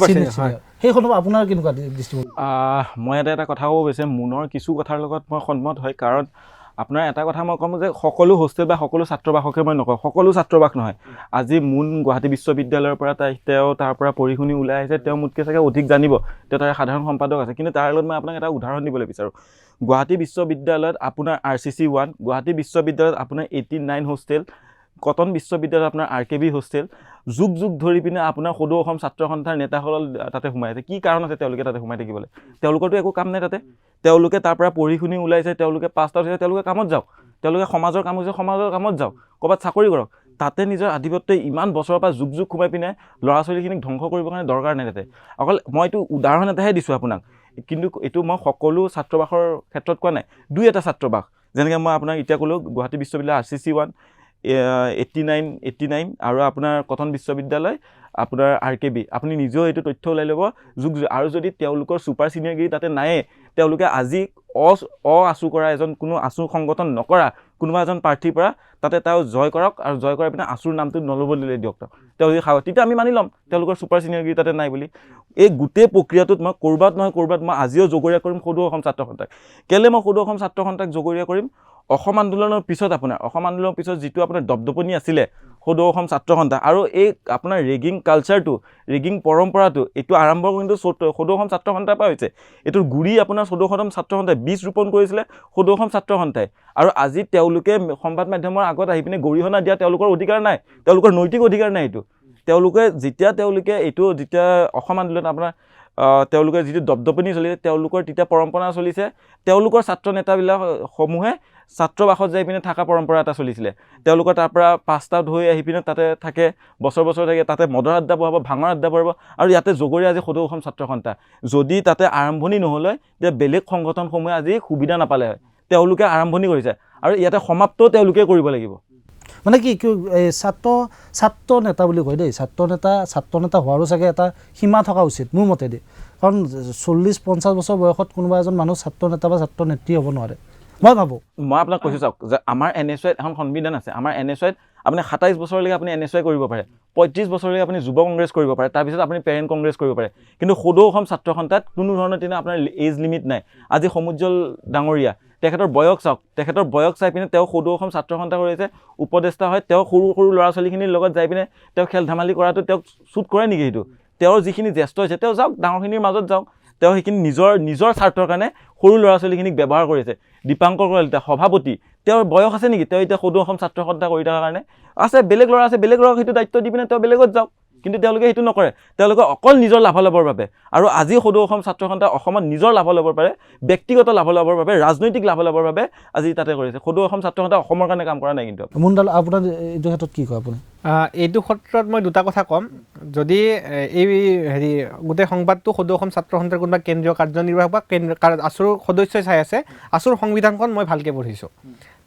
ছিনিয়ৰ, সেই সন্দৰ্ভত আপোনাৰ কেনেকুৱা দৃষ্টিভংগী? মই এটা কথা ক'ব বিচাৰিম, মুনৰ কিছু কথাৰ লগত মই সন্মত হয়। কাৰণ আপোনাৰ এটা কথা মই ক'ম যে সকলো হোষ্টেল বা সকলো ছাত্ৰাবাসকে মই নকওঁ, সকলো ছাত্ৰাবাস নহয়। আজি মুন গুৱাহাটী বিশ্ববিদ্যালয়ৰ পৰা তেওঁ তাৰ পৰা পঢ়ি শুনি ওলাই আহিছে, তেওঁ মোতকৈ চাগে অধিক জানিব, তেওঁ তাৰে সাধাৰণ সম্পাদক আছে। কিন্তু তাৰ লগত মই আপোনাক এটা উদাহৰণ দিবলৈ বিচাৰোঁ। গুৱাহাটী বিশ্ববিদ্যালয়ত আপোনাৰ RCC 1, Guwahati বিশ্ববিদ্যালয়ত আপোনাৰ 89 হোষ্টেল, কটন বিশ্ববিদ্যালয়ত আপোনাৰ RKB hostel, যুগ যুগ ধৰি পিনে আপোনাৰ সদৌ অসম ছাত্ৰ সন্থাৰ নেতাসকল তাতে সোমাই আছে। কি কাৰণ আছে তেওঁলোকে তাতে সোমাই থাকিবলৈ? তেওঁলোকৰতো একো কাম নাই তাতে। তেওঁলোকে তাৰ পৰা পঢ়ি শুনি ওলাইছে, তেওঁলোকে পাছ আউট হৈছে, তেওঁলোকে কামত যাওক, তেওঁলোকে সমাজৰ কাম হৈছে, সমাজৰ কামত যাওক, ক'ৰবাত চাকৰি কৰক। তাতে নিজৰ আধিপত্য ইমান বছৰৰ পৰা যুগ যুগ সোমাই পিনে ল'ৰা ছোৱালীখিনিক ধ্বংস কৰিবৰ কাৰণে দৰকাৰ নাই তাতে। অকল মই এইটো উদাহৰণ এটাহে দিছোঁ আপোনাক, কিন্তু এইটো মই সকলো ছাত্ৰাবাসৰ ক্ষেত্ৰত কোৱা নাই। দুই এটা ছাত্ৰাবাস, যেনেকৈ মই আপোনাক এতিয়া ক'লোঁ গুৱাহাটী বিশ্ববিদ্যালয় RCC 1, 89 আৰু আপোনাৰ কটন বিশ্ববিদ্যালয় আপোনাৰ RKB। আপুনি নিজেও এইটো তথ্য ওলাই ল'ব যুগ। আৰু যদি তেওঁলোকৰ ছুপাৰ ছিনিয়ৰগিৰি তাতে নায়ে, তেওঁলোকে আজি অ আছু কৰা এজন কোনো আছু সংগঠন নকৰা কোনোবা এজন প্ৰাৰ্থীৰ পৰা তাতে তেওঁ জয় কৰক, আৰু জয় কৰাৰ পিনে আছুৰ নামটো নল'বলৈ দিয়ক তেওঁ যদি সাহস, তেতিয়া আমি মানি ল'ম তেওঁলোকৰ ছুপাৰ ছিনিয়ৰগিৰি তাতে নাই বুলি। এই গোটেই প্ৰক্ৰিয়াটোত মই ক'ৰবাত নহয় ক'ৰবাত মই আজিও জগৰীয়া কৰিম সদৌ অসম ছাত্ৰ সন্থাক। কেলৈ মই সদৌ অসম ছাত্ৰ সন্থাক জগৰীয়া কৰিম? অসম আন্দোলনৰ পিছত আপোনাৰ অসম আন্দোলনৰ পিছত যিটো আপোনাৰ দপদপনি আছিলে সদৌ অসম ছাত্ৰ সন্থা, আৰু এই আপোনাৰ ৰেগিং কালচাৰটো, ৰেগিং পৰম্পৰাটো, এইটো আৰম্ভ কিন্তু সদৌ অসম ছাত্ৰ সন্থাৰ পৰা হৈছে। এইটোৰ গুৰি আপোনাৰ সদৌ অসম ছাত্ৰ সন্থাই বীজ ৰোপণ কৰিছিলে সদৌ অসম ছাত্ৰ সন্থাই। আৰু আজি তেওঁলোকে সংবাদ মাধ্যমৰ আগত আহি পিনে গৰিহণা দিয়া তেওঁলোকৰ অধিকাৰ নাই, তেওঁলোকৰ নৈতিক অধিকাৰ নাই এইটো। তেওঁলোকে যেতিয়া তেওঁলোকে এইটো যেতিয়া অসম আন্দোলন আপোনাৰ তেওঁলোকে যিটো দপদপনি চলিছে, তেওঁলোকৰ তেতিয়া পৰম্পৰা চলিছে, তেওঁলোকৰ ছাত্ৰ নেতাবিলাক সমূহে ছাত্ৰবাসত যাই পিনে থকা পৰম্পৰা এটা চলিছিলে। তেওঁলোকৰ তাৰ পৰা পাছ আউট হৈ আহি পিনে তাতে থাকে, বছৰ বছৰ থাকে, তাতে মদৰ আড্ডা বহাব, ভাঙৰ আড্ডা বহাব। আৰু ইয়াতে জগৰীয়া আজি সদৌ অসম ছাত্ৰ সন্থা। যদি তাতে আৰম্ভণি নহ'লে তেতিয়া বেলেগ সংগঠনসমূহে আজি সুবিধা নাপালে হয়। তেওঁলোকে আৰম্ভণি কৰিছে আৰু ইয়াতে সমাপ্তও তেওঁলোকে কৰিব লাগিব। মানে কি এই ছাত্ৰ ছাত্ৰ নেতা বুলি কয় দেই, ছাত্ৰ নেতা হোৱাৰো চাগে এটা সীমা থকা উচিত মোৰ মতেদি। কাৰণ 40-50 বছৰ বয়সত কোনোবা এজন মানুহ ছাত্ৰ নেতা বা ছাত্ৰ নেত্ৰী হ'ব নোৱাৰে, মই ভাবোঁ। মই আপোনাক কৈছোঁ চাওক যে আমাৰ এন এছ ৱাইত এখন সংবিধান আছে। আমাৰ এন এছ ৱাইত আপুনি 27 বছৰলৈকে আপুনি এন এছ ৱাই কৰিব পাৰে, 35 বছৰলৈকে আপুনি যুৱ কংগ্ৰেছ কৰিব পাৰে, তাৰপিছত আপুনি পেৰেণ্ট কংগ্ৰেছ কৰিব পাৰে। কিন্তু সদৌ অসম ছাত্ৰ সন্থাত কোনো ধৰণৰ তেনে আপোনাৰ এজ লিমিট নাই। আজি সমুজ্জ্বল ডাঙৰীয়া, তেখেতৰ বয়স চাওক, তেখেতৰ বয়স চাই পিনে তেওঁ সদৌ অসম ছাত্ৰ সন্থা কৰিছে, উপদেষ্টা হয়, তেওঁ সৰু সৰু ল'ৰা ছোৱালীখিনিৰ লগত যাই পিনে তেওঁ খেল ধেমালি কৰাটো তেওঁক শ্বুট কৰে নেকি? সেইটো তেওঁৰ যিখিনি জ্যেষ্ঠ হৈছে তেওঁ যাওক, ডাঙৰখিনিৰ মাজত যাওক, তেওঁ সেইখিনি নিজৰ নিজৰ স্বাৰ্থৰ কাৰণে সৰু ল'ৰা ছোৱালীখিনিক ব্যৱহাৰ কৰিছে। দীপাংকৰ কলিতা সভাপতি, তেওঁৰ বয়স আছে নেকি? তেওঁ এতিয়া সদৌ অসম ছাত্ৰ সন্থা কৰি থকাৰ কাৰণে আছে, বেলেগ ল'ৰা আছে, বেলেগ ল'ৰাক সেইটো দায়িত্ব দি পিনে তেওঁ বেলেগত যাওক, কিন্তু তেওঁলোকে সেইটো নকৰে। তেওঁলোকে অকল নিজৰ লাভালাভৰ বাবে, আৰু আজি সদৌ অসম ছাত্ৰ সন্থা অসমত নিজৰ লাভালাভৰ বাবে, ব্যক্তিগত লাভালাভৰ বাবে, ৰাজনৈতিক লাভালাভৰ বাবে আজি তাতে কৰিছে। সদৌ অসম ছাত্ৰ সন্থা অসমৰ কাৰণে কাম কৰা নাই। কিন্তু মুণ্ডাল, আপোনাৰ এইটো ক্ষেত্ৰত কি কয় আপুনি? এইটো ক্ষেত্ৰত মই দুটা কথা ক'ম। যদি এই হেৰি গোটেই সংবাদটো সদৌ অসম ছাত্ৰ সন্থাৰ কোনোবা কেন্দ্ৰীয় কাৰ্যনিৰ্বাহক বা কেন্দ্ৰীয় আছুৰ সদস্যই চাই আছে, আছুৰ সংবিধানখন মই ভালকৈ পঢ়িছোঁ।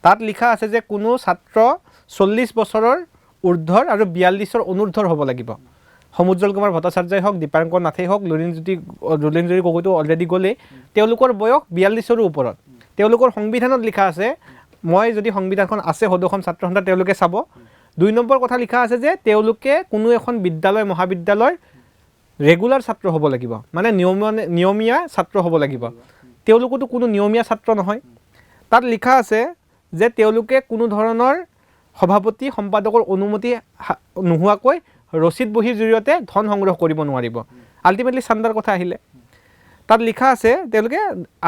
তাত লিখা আছে যে কোনো ছাত্ৰ 40 বছৰৰ ঊৰ্ধৰ আৰু 42ৰ অনুৰ্ধৰ হ'ব লাগিব। সমুজ্জ্বল কুমাৰ ভট্টাচাৰ্যই হওক, দীপাংকৰ নাথেই হওক, লুৰিণজ্যোতি গগৈটো অলৰেডি গ'লেই, তেওঁলোকৰ বয়স 42ৰো ওপৰত। তেওঁলোকৰ সংবিধানত লিখা আছে, মই যদি সংবিধানখন আছে সদৌ অসম ছাত্ৰ সন্থা তেওঁলোকে চাব। 2 নম্বৰ কথা লিখা আছে যে তেওঁলোকে কোনো এখন বিদ্যালয় মহাবিদ্যালয়ৰ ৰেগুলাৰ ছাত্ৰ হ'ব লাগিব, মানে নিয়মীয়া ছাত্ৰ হ'ব লাগিব। তেওঁলোকতো কোনো নিয়মীয়া ছাত্ৰ নহয়। তাত লিখা আছে যে তেওঁলোকে কোনো ধৰণৰ সভাপতি সম্পাদকৰ অনুমতি নোহোৱাকৈ ৰচিদ বহীৰ জৰিয়তে ধন সংগ্ৰহ কৰিব নোৱাৰিব। আল্টিমেটলি চান্দাৰ কথা আহিলে। তাত লিখা আছে তেওঁলোকে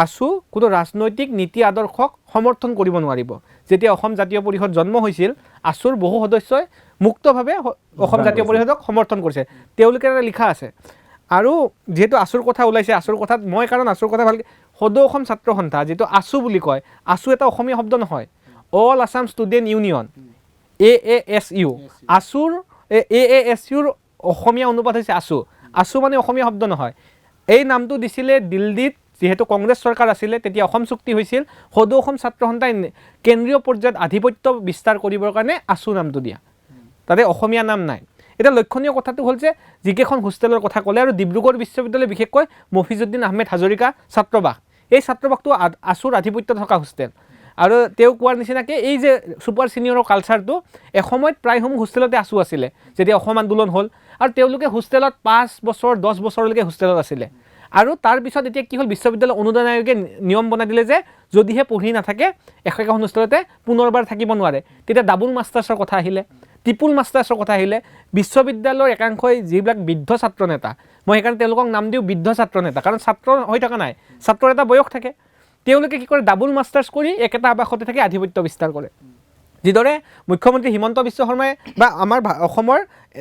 আছু কোনো ৰাজনৈতিক নীতি আদৰ্শক সমৰ্থন কৰিব নোৱাৰিব। যেতিয়া অসম জাতীয় পৰিষদ জন্ম হৈছিল, আছুৰ বহু সদস্যই মুক্তভাৱে অসম জাতীয় পৰিষদক সমৰ্থন কৰিছে, তেওঁলোকে লিখা আছে। আৰু যিহেতু আছুৰ কথা ওলাইছে, আছুৰ কথাত মই কাৰণ আছুৰ কথা ভালকৈ, সদৌ অসম ছাত্ৰ সন্থা যিটো আছু বুলি কয়, আছু এটা অসমীয়া শব্দ নহয়, all Assam student union, AASU, আছুৰ AASUৰ অসমীয়া অনুবাদ হৈছে আছু। আছু মানে অসমীয়া শব্দ নহয়। এই নামটো দিছিলে দিল্লীত যিহেতু কংগ্ৰেছ চৰকাৰ আছিলে তেতিয়া অসম চুক্তি হৈছিল, সদৌ অসম ছাত্ৰ সন্থাই কেন্দ্ৰীয় পৰ্যায়ত আধিপত্য বিস্তাৰ কৰিবৰ কাৰণে আছু নামটো দিয়া, তাতে অসমীয়া নাম নাই। এতিয়া লক্ষণীয় কথাটো হ'ল যে যিকেইখন হোষ্টেলৰ কথা ক'লে, আৰু ডিব্ৰুগড় বিশ্ববিদ্যালয় বিশেষকৈ মফিজুদ্দিন আহমেদ হাজৰিকা ছাত্ৰবাস, এই ছাত্ৰবাসটো আছুৰ আধিপত্য থকা হোষ্টেল। আৰু তেওঁ কোৱাৰ নিচিনাকৈ এই যে ছুপাৰ ছিনিয়ৰৰ কালচাৰটো এসময়ত প্ৰায়সমূহ হোষ্টেলতে আছু আছিলে যেতিয়া অসম আন্দোলন হ'ল, আৰু তেওঁলোকে হোষ্টেলত 5 বছৰ 10 বছৰলৈকে হোষ্টেলত আছিলে। আৰু তাৰপিছত এতিয়া কি হ'ল, বিশ্ববিদ্যালয় অনুদান আয়োগে নিয়ম বনাই দিলে যে যদিহে পঢ়ি নাথাকে একেখন হোষ্টেলতে পুনৰবাৰ থাকিব নোৱাৰে। তেতিয়া ডাবুল মাষ্টাৰ্ছৰ কথা আহিলে, ট্ৰিপুল মাষ্টাৰ্ছৰ কথা আহিলে। বিশ্ববিদ্যালয়ৰ একাংশই যিবিলাক বৃদ্ধ ছাত্ৰ নেতা, মই সেইকাৰণে তেওঁলোকক নাম দিওঁ বৃদ্ধ ছাত্ৰ নেতা, কাৰণ ছাত্ৰ হৈ থকা নাই, ছাত্ৰৰ এটা বয়স থাকে, তেওঁলোকে কি কৰে ডাবুল মাষ্টাৰ্ছ কৰি একেটা আৱাসতে থাকি আধিপত্য বিস্তাৰ কৰে। যিদৰে মুখ্যমন্ত্ৰী হিমন্ত বিশ্ব শৰ্মাই বা আমাৰ অসমৰ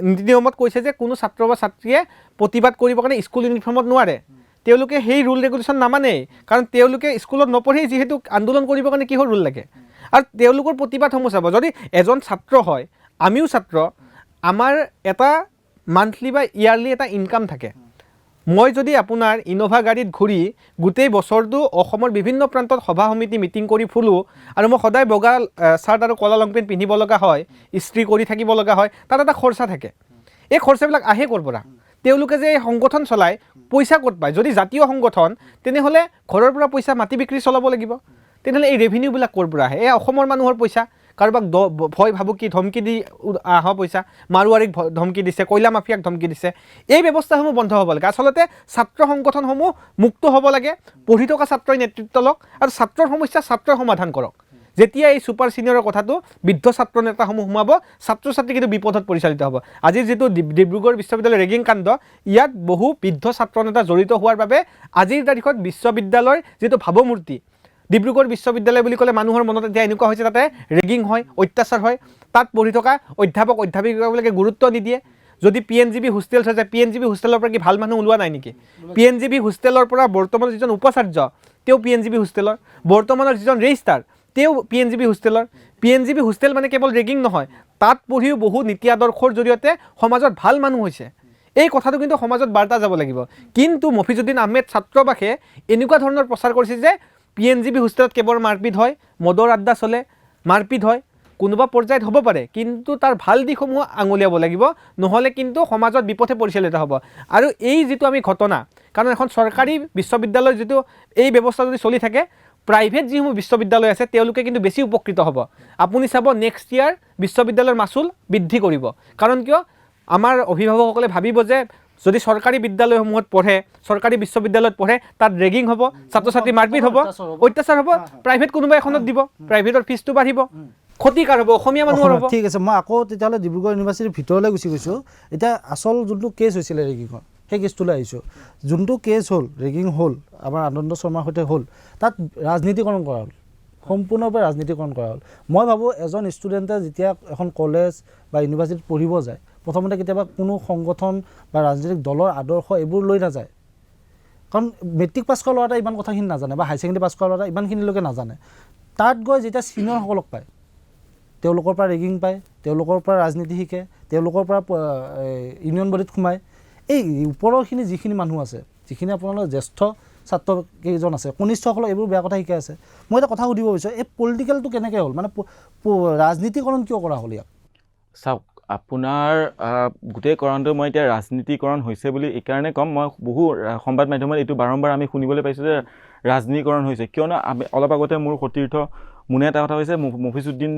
নীতি নিয়মত কৈছে যে কোনো ছাত্ৰ বা ছাত্ৰীয়ে প্ৰতিবাদ কৰিবৰ কাৰণে স্কুল ইউনিফৰ্মত নোৱাৰে, তেওঁলোকে সেই ৰুল ৰেগুলেশ্যন নামানেই, কাৰণ তেওঁলোকে স্কুলত নপঢ়েই যিহেতু আন্দোলন কৰিবৰ কাৰণে কিহৰ ৰুল লাগে। আৰু তেওঁলোকৰ প্ৰতিবাদসমূহ চাব, যদি এজন ছাত্ৰ হয়, আমিও ছাত্ৰ, আমাৰ এটা মান্থলি বা ইয়াৰলি এটা ইনকাম থাকে। মই যদি আপোনাৰ ইন'ভা গাড়ীত ঘূৰি গোটেই বছৰটো অসমৰ বিভিন্ন প্ৰান্তত সভা সমিতি মিটিং কৰি ফুৰোঁ, আৰু মই সদায় বগা চাৰ্ট আৰু ক'লা লং পেণ্ট পিন্ধিব লগা হয়, ইস্ত্ৰি কৰি থাকিব লগা হয়, তাত এটা খৰচা থাকে। এই খৰচাবিলাক আহে ক'ৰ পৰা? তেওঁলোকে যে এই সংগঠন চলায় পইচা ক'ত পায়? যদি জাতীয় সংগঠন তেনেহ'লে ঘৰৰ পৰা পইচা মাটি বিক্ৰী চলাব লাগিব, তেনেহ'লে এই ৰেভিনিউবিলাক ক'ৰ পৰা আহে? এই অসমৰ মানুহৰ পইচা, কাৰোবাক ভয় ভাবুকি ধমকি দি অহা পইচা, মাৰোৱাৰীক ধমকি দিছে, কয়লা মাফিয়াক ধমকি দিছে। এই ব্যৱস্থাসমূহ বন্ধ হ'ব লাগে। আচলতে ছাত্ৰ সংগঠনসমূহ মুক্ত হ'ব লাগে, পঢ়ি থকা ছাত্ৰই নেতৃত্ব লওক আৰু ছাত্ৰৰ সমস্যা ছাত্ৰই সমাধান কৰক। যেতিয়া এই ছুপাৰ ছিনিয়ৰৰ কথাটো বৃদ্ধ ছাত্ৰ নেতাসমূহ সোমাব, ছাত্ৰ ছাত্ৰী কিন্তু বিপদত পৰিচালিত হ'ব। আজি যিটো ডিব্ৰুগড় বিশ্ববিদ্যালয়ৰ ৰেগিং কাণ্ড, ইয়াত বহু বৃদ্ধ ছাত্ৰ নেতা জড়িত হোৱাৰ বাবে আজিৰ তাৰিখত বিশ্ববিদ্যালয়ৰ যিটো ভাৱমূৰ্তি, ডিব্ৰুগড় বিশ্ববিদ্যালয় বুলি ক'লে মানুহৰ মনত এতিয়া এনেকুৱা হৈছে তাতে ৰেগিং হয়, অত্যাচাৰ হয়, তাত পঢ়ি থকা অধ্যাপক অধ্যাপিকাবিলাকে গুৰুত্ব নিদিয়ে। যদি PNGB hostel হৈছে, PNGB হোষ্টেলৰ পৰা কি ভাল মানুহ ওলোৱা নাই নেকি? PNGB হোষ্টেলৰ পৰা বৰ্তমানৰ যিজন উপাচাৰ্য তেওঁ PNGB হোষ্টেলৰ, বৰ্তমানৰ যিজন ৰেজিষ্টাৰ তেওঁ PNGB হোষ্টেলৰ। PNGB hostel মানে কেৱল ৰেগিং নহয়, তাত পঢ়িও বহু নীতি আদৰ্শৰ জৰিয়তে সমাজত ভাল মানুহ হৈছে। এই কথাটো কিন্তু সমাজত বাৰ্তা যাব লাগিব। কিন্তু মফিজুদ্দিন আহমেদ ছাত্ৰবাসে এনেকুৱা ধৰণৰ প্ৰচাৰ কৰিছে যে PNGB হোষ্টেলত কেৱল মাৰপিট হয়, মদৰ আড্ডা চলে, মাৰপিট হয়। কোনোবা পৰ্যায়ত হ'ব পাৰে, কিন্তু তাৰ ভাল দিশসমূহ আঙুলিয়াব লাগিব, নহ'লে কিন্তু সমাজত বিপথে পৰিচালিত হ'ব। আৰু এই যিটো আমি ঘটনা, কাৰণ এখন চৰকাৰী বিশ্ববিদ্যালয় যিটো এই ব্যৱস্থা যদি চলি থাকে, প্ৰাইভেট যিসমূহ বিশ্ববিদ্যালয় আছে তেওঁলোকে কিন্তু বেছি উপকৃত হ'ব। আপুনি চাব নেক্সট ইয়াৰ বিশ্ববিদ্যালয়ৰ মাচুল বৃদ্ধি কৰিব। কাৰণ কিয়, আমাৰ অভিভাৱকসকলে ভাবিব যে যদি চৰকাৰী বিদ্যালয়সমূহত পঢ়ে, চৰকাৰী বিশ্ববিদ্যালয়ত পঢ়ে, তাত ৰেগিং হ'ব, ছাত্ৰ ছাত্ৰী মাৰপিট হ'ব, অত্যাচাৰ হ'ব, প্ৰাইভেট কোনোবা এখনত দিব, প্ৰাইভেটৰ ফিজটো বাঢ়িব, ক্ষতিকাৰ হ'ব অসমীয়া মানুহৰ হ'ব। ঠিক আছে, মই আকৌ তেতিয়াহ'লে ডিব্ৰুগড় ইউনিভাৰ্চিটিৰ ভিতৰলৈ গুচি গৈছোঁ। এতিয়া আচল যোনটো কেছ হৈছিলে ৰেগিঙৰ, সেই কেছটোলৈ আহিছোঁ। যোনটো কেছ হ'ল, ৰেগিং হ'ল, আমাৰ আনন্দ শৰ্মাৰ সৈতে হ'ল, তাত ৰাজনীতিকৰণ কৰা হ'ল, সম্পূৰ্ণৰূপে ৰাজনীতিকৰণ কৰা হ'ল। মই ভাবোঁ এজন ষ্টুডেণ্টে যেতিয়া এখন কলেজ বা ইউনিভাৰ্চিটিত পঢ়িব যায়, প্ৰথমতে কেতিয়াবা কোনো সংগঠন বা ৰাজনৈতিক দলৰ আদৰ্শ এইবোৰ লৈ নাযায়। কাৰণ মেট্ৰিক পাছ কৰা ল'ৰা এটা ইমান কথাখিনি নাজানে, বা হায়াৰ ছেকেণ্ডেৰী পাছ কৰা ল'ৰা এটা ইমানখিনিলৈকে নাজানে। তাত গৈ যেতিয়া ছিনিয়ৰসকলক পায়, তেওঁলোকৰ পৰা ৰেগিং পায়, তেওঁলোকৰ পৰা ৰাজনীতি শিকে, তেওঁলোকৰ পৰা ইউনিয়ন বডিত সোমায়। এই ওপৰৰখিনি যিখিনি মানুহ আছে, যিখিনি আপোনালোকৰ জ্যেষ্ঠ ছাত্ৰ কেইজন আছে, কনিষ্ঠসকলক এইবোৰ বেয়া কথা শিকাই আছে। মই এটা কথা সুধিব বিচাৰোঁ, এই পলিটিকেলটো কেনেকৈ হ'ল, মানে ৰাজনীতিকৰণ কিয় কৰা হ'ল ইয়াক? চাওক, আপোনাৰ গোটেই কাৰণটো মই এতিয়া ৰাজনীতিকৰণ হৈছে বুলি এইকাৰণে ক'ম, মই বহু সংবাদ মাধ্যমত এইটো বাৰম্বাৰ আমি শুনিবলৈ পাইছোঁ যে ৰাজনীতিকৰণ হৈছে। কিয়নো আমি অলপ আগতে মোৰ সতীৰ্থ মোনে এটা কথা কৈছে, মফিজুদ্দিন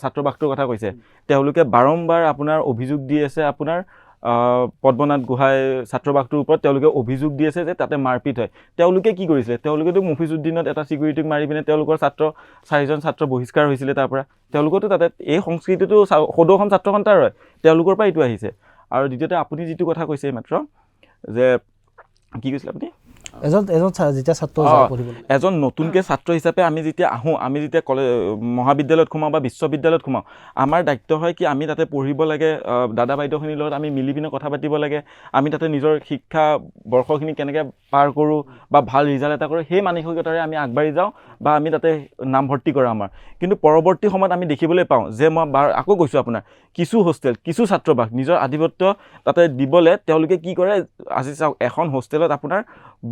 ছাত্ৰবাসটোৰ কথা কৈছে। তেওঁলোকে বাৰম্বাৰ আপোনাৰ অভিযোগ দি আছে, আপোনাৰ পদ্মনাথ গোহাঁই ছাত্ৰবাসটোৰ ওপৰত তেওঁলোকে অভিযোগ দি আছে যে তাতে মাৰপিট হয়। তেওঁলোকে কি কৰিছিলে, তেওঁলোকেতো মফিজুদ্দিনত এটা ছিকিউৰিটিক মাৰি পিনে তেওঁলোকৰ ছাত্ৰ 4জন ছাত্ৰ বহিষ্কাৰ হৈছিলে তাৰ পৰা। তেওঁলোকতো তাতে এই সংস্কৃতিটো সদৌ অসম ছাত্ৰ সন্থাৰ হয়, তেওঁলোকৰ পৰা এইটো আহিছে। আৰু দ্বিতীয়তে আপুনি যিটো কথা কৈছে এইমাত্ৰ, যে কি কৈছিলে আপুনি, এজন এজন যেতিয়া ছাত্ৰ এজন নতুনকৈ ছাত্ৰ হিচাপে আমি যেতিয়া আহোঁ, আমি যেতিয়া কলেজ মহাবিদ্যালয়ত সোমাওঁ বা বিশ্ববিদ্যালয়ত সোমাওঁ, আমাৰ দায়িত্ব হয় কি আমি তাতে পঢ়িব লাগে, দাদা বাইদেউখিনিৰ লগত আমি মিলি পিনে কথা পাতিব লাগে, আমি তাতে নিজৰ শিক্ষা বৰ্ষখিনি কেনেকৈ পাৰ কৰোঁ বা ভাল ৰিজাল্ট এটা কৰোঁ, সেই মানসিকতাৰে আমি আগবাঢ়ি যাওঁ বা আমি তাতে নামভৰ্তি কৰোঁ আমাৰ। কিন্তু পৰৱৰ্তী সময়ত আমি দেখিবলৈ পাওঁ যে মই আকৌ কৈছোঁ আপোনাৰ, কিছু হোষ্টেল, কিছু ছাত্ৰবাস নিজৰ আধিপত্য তাতে দিবলৈ তেওঁলোকে কি কৰে, আজি চাওক এখন হোষ্টেলত আপোনাৰ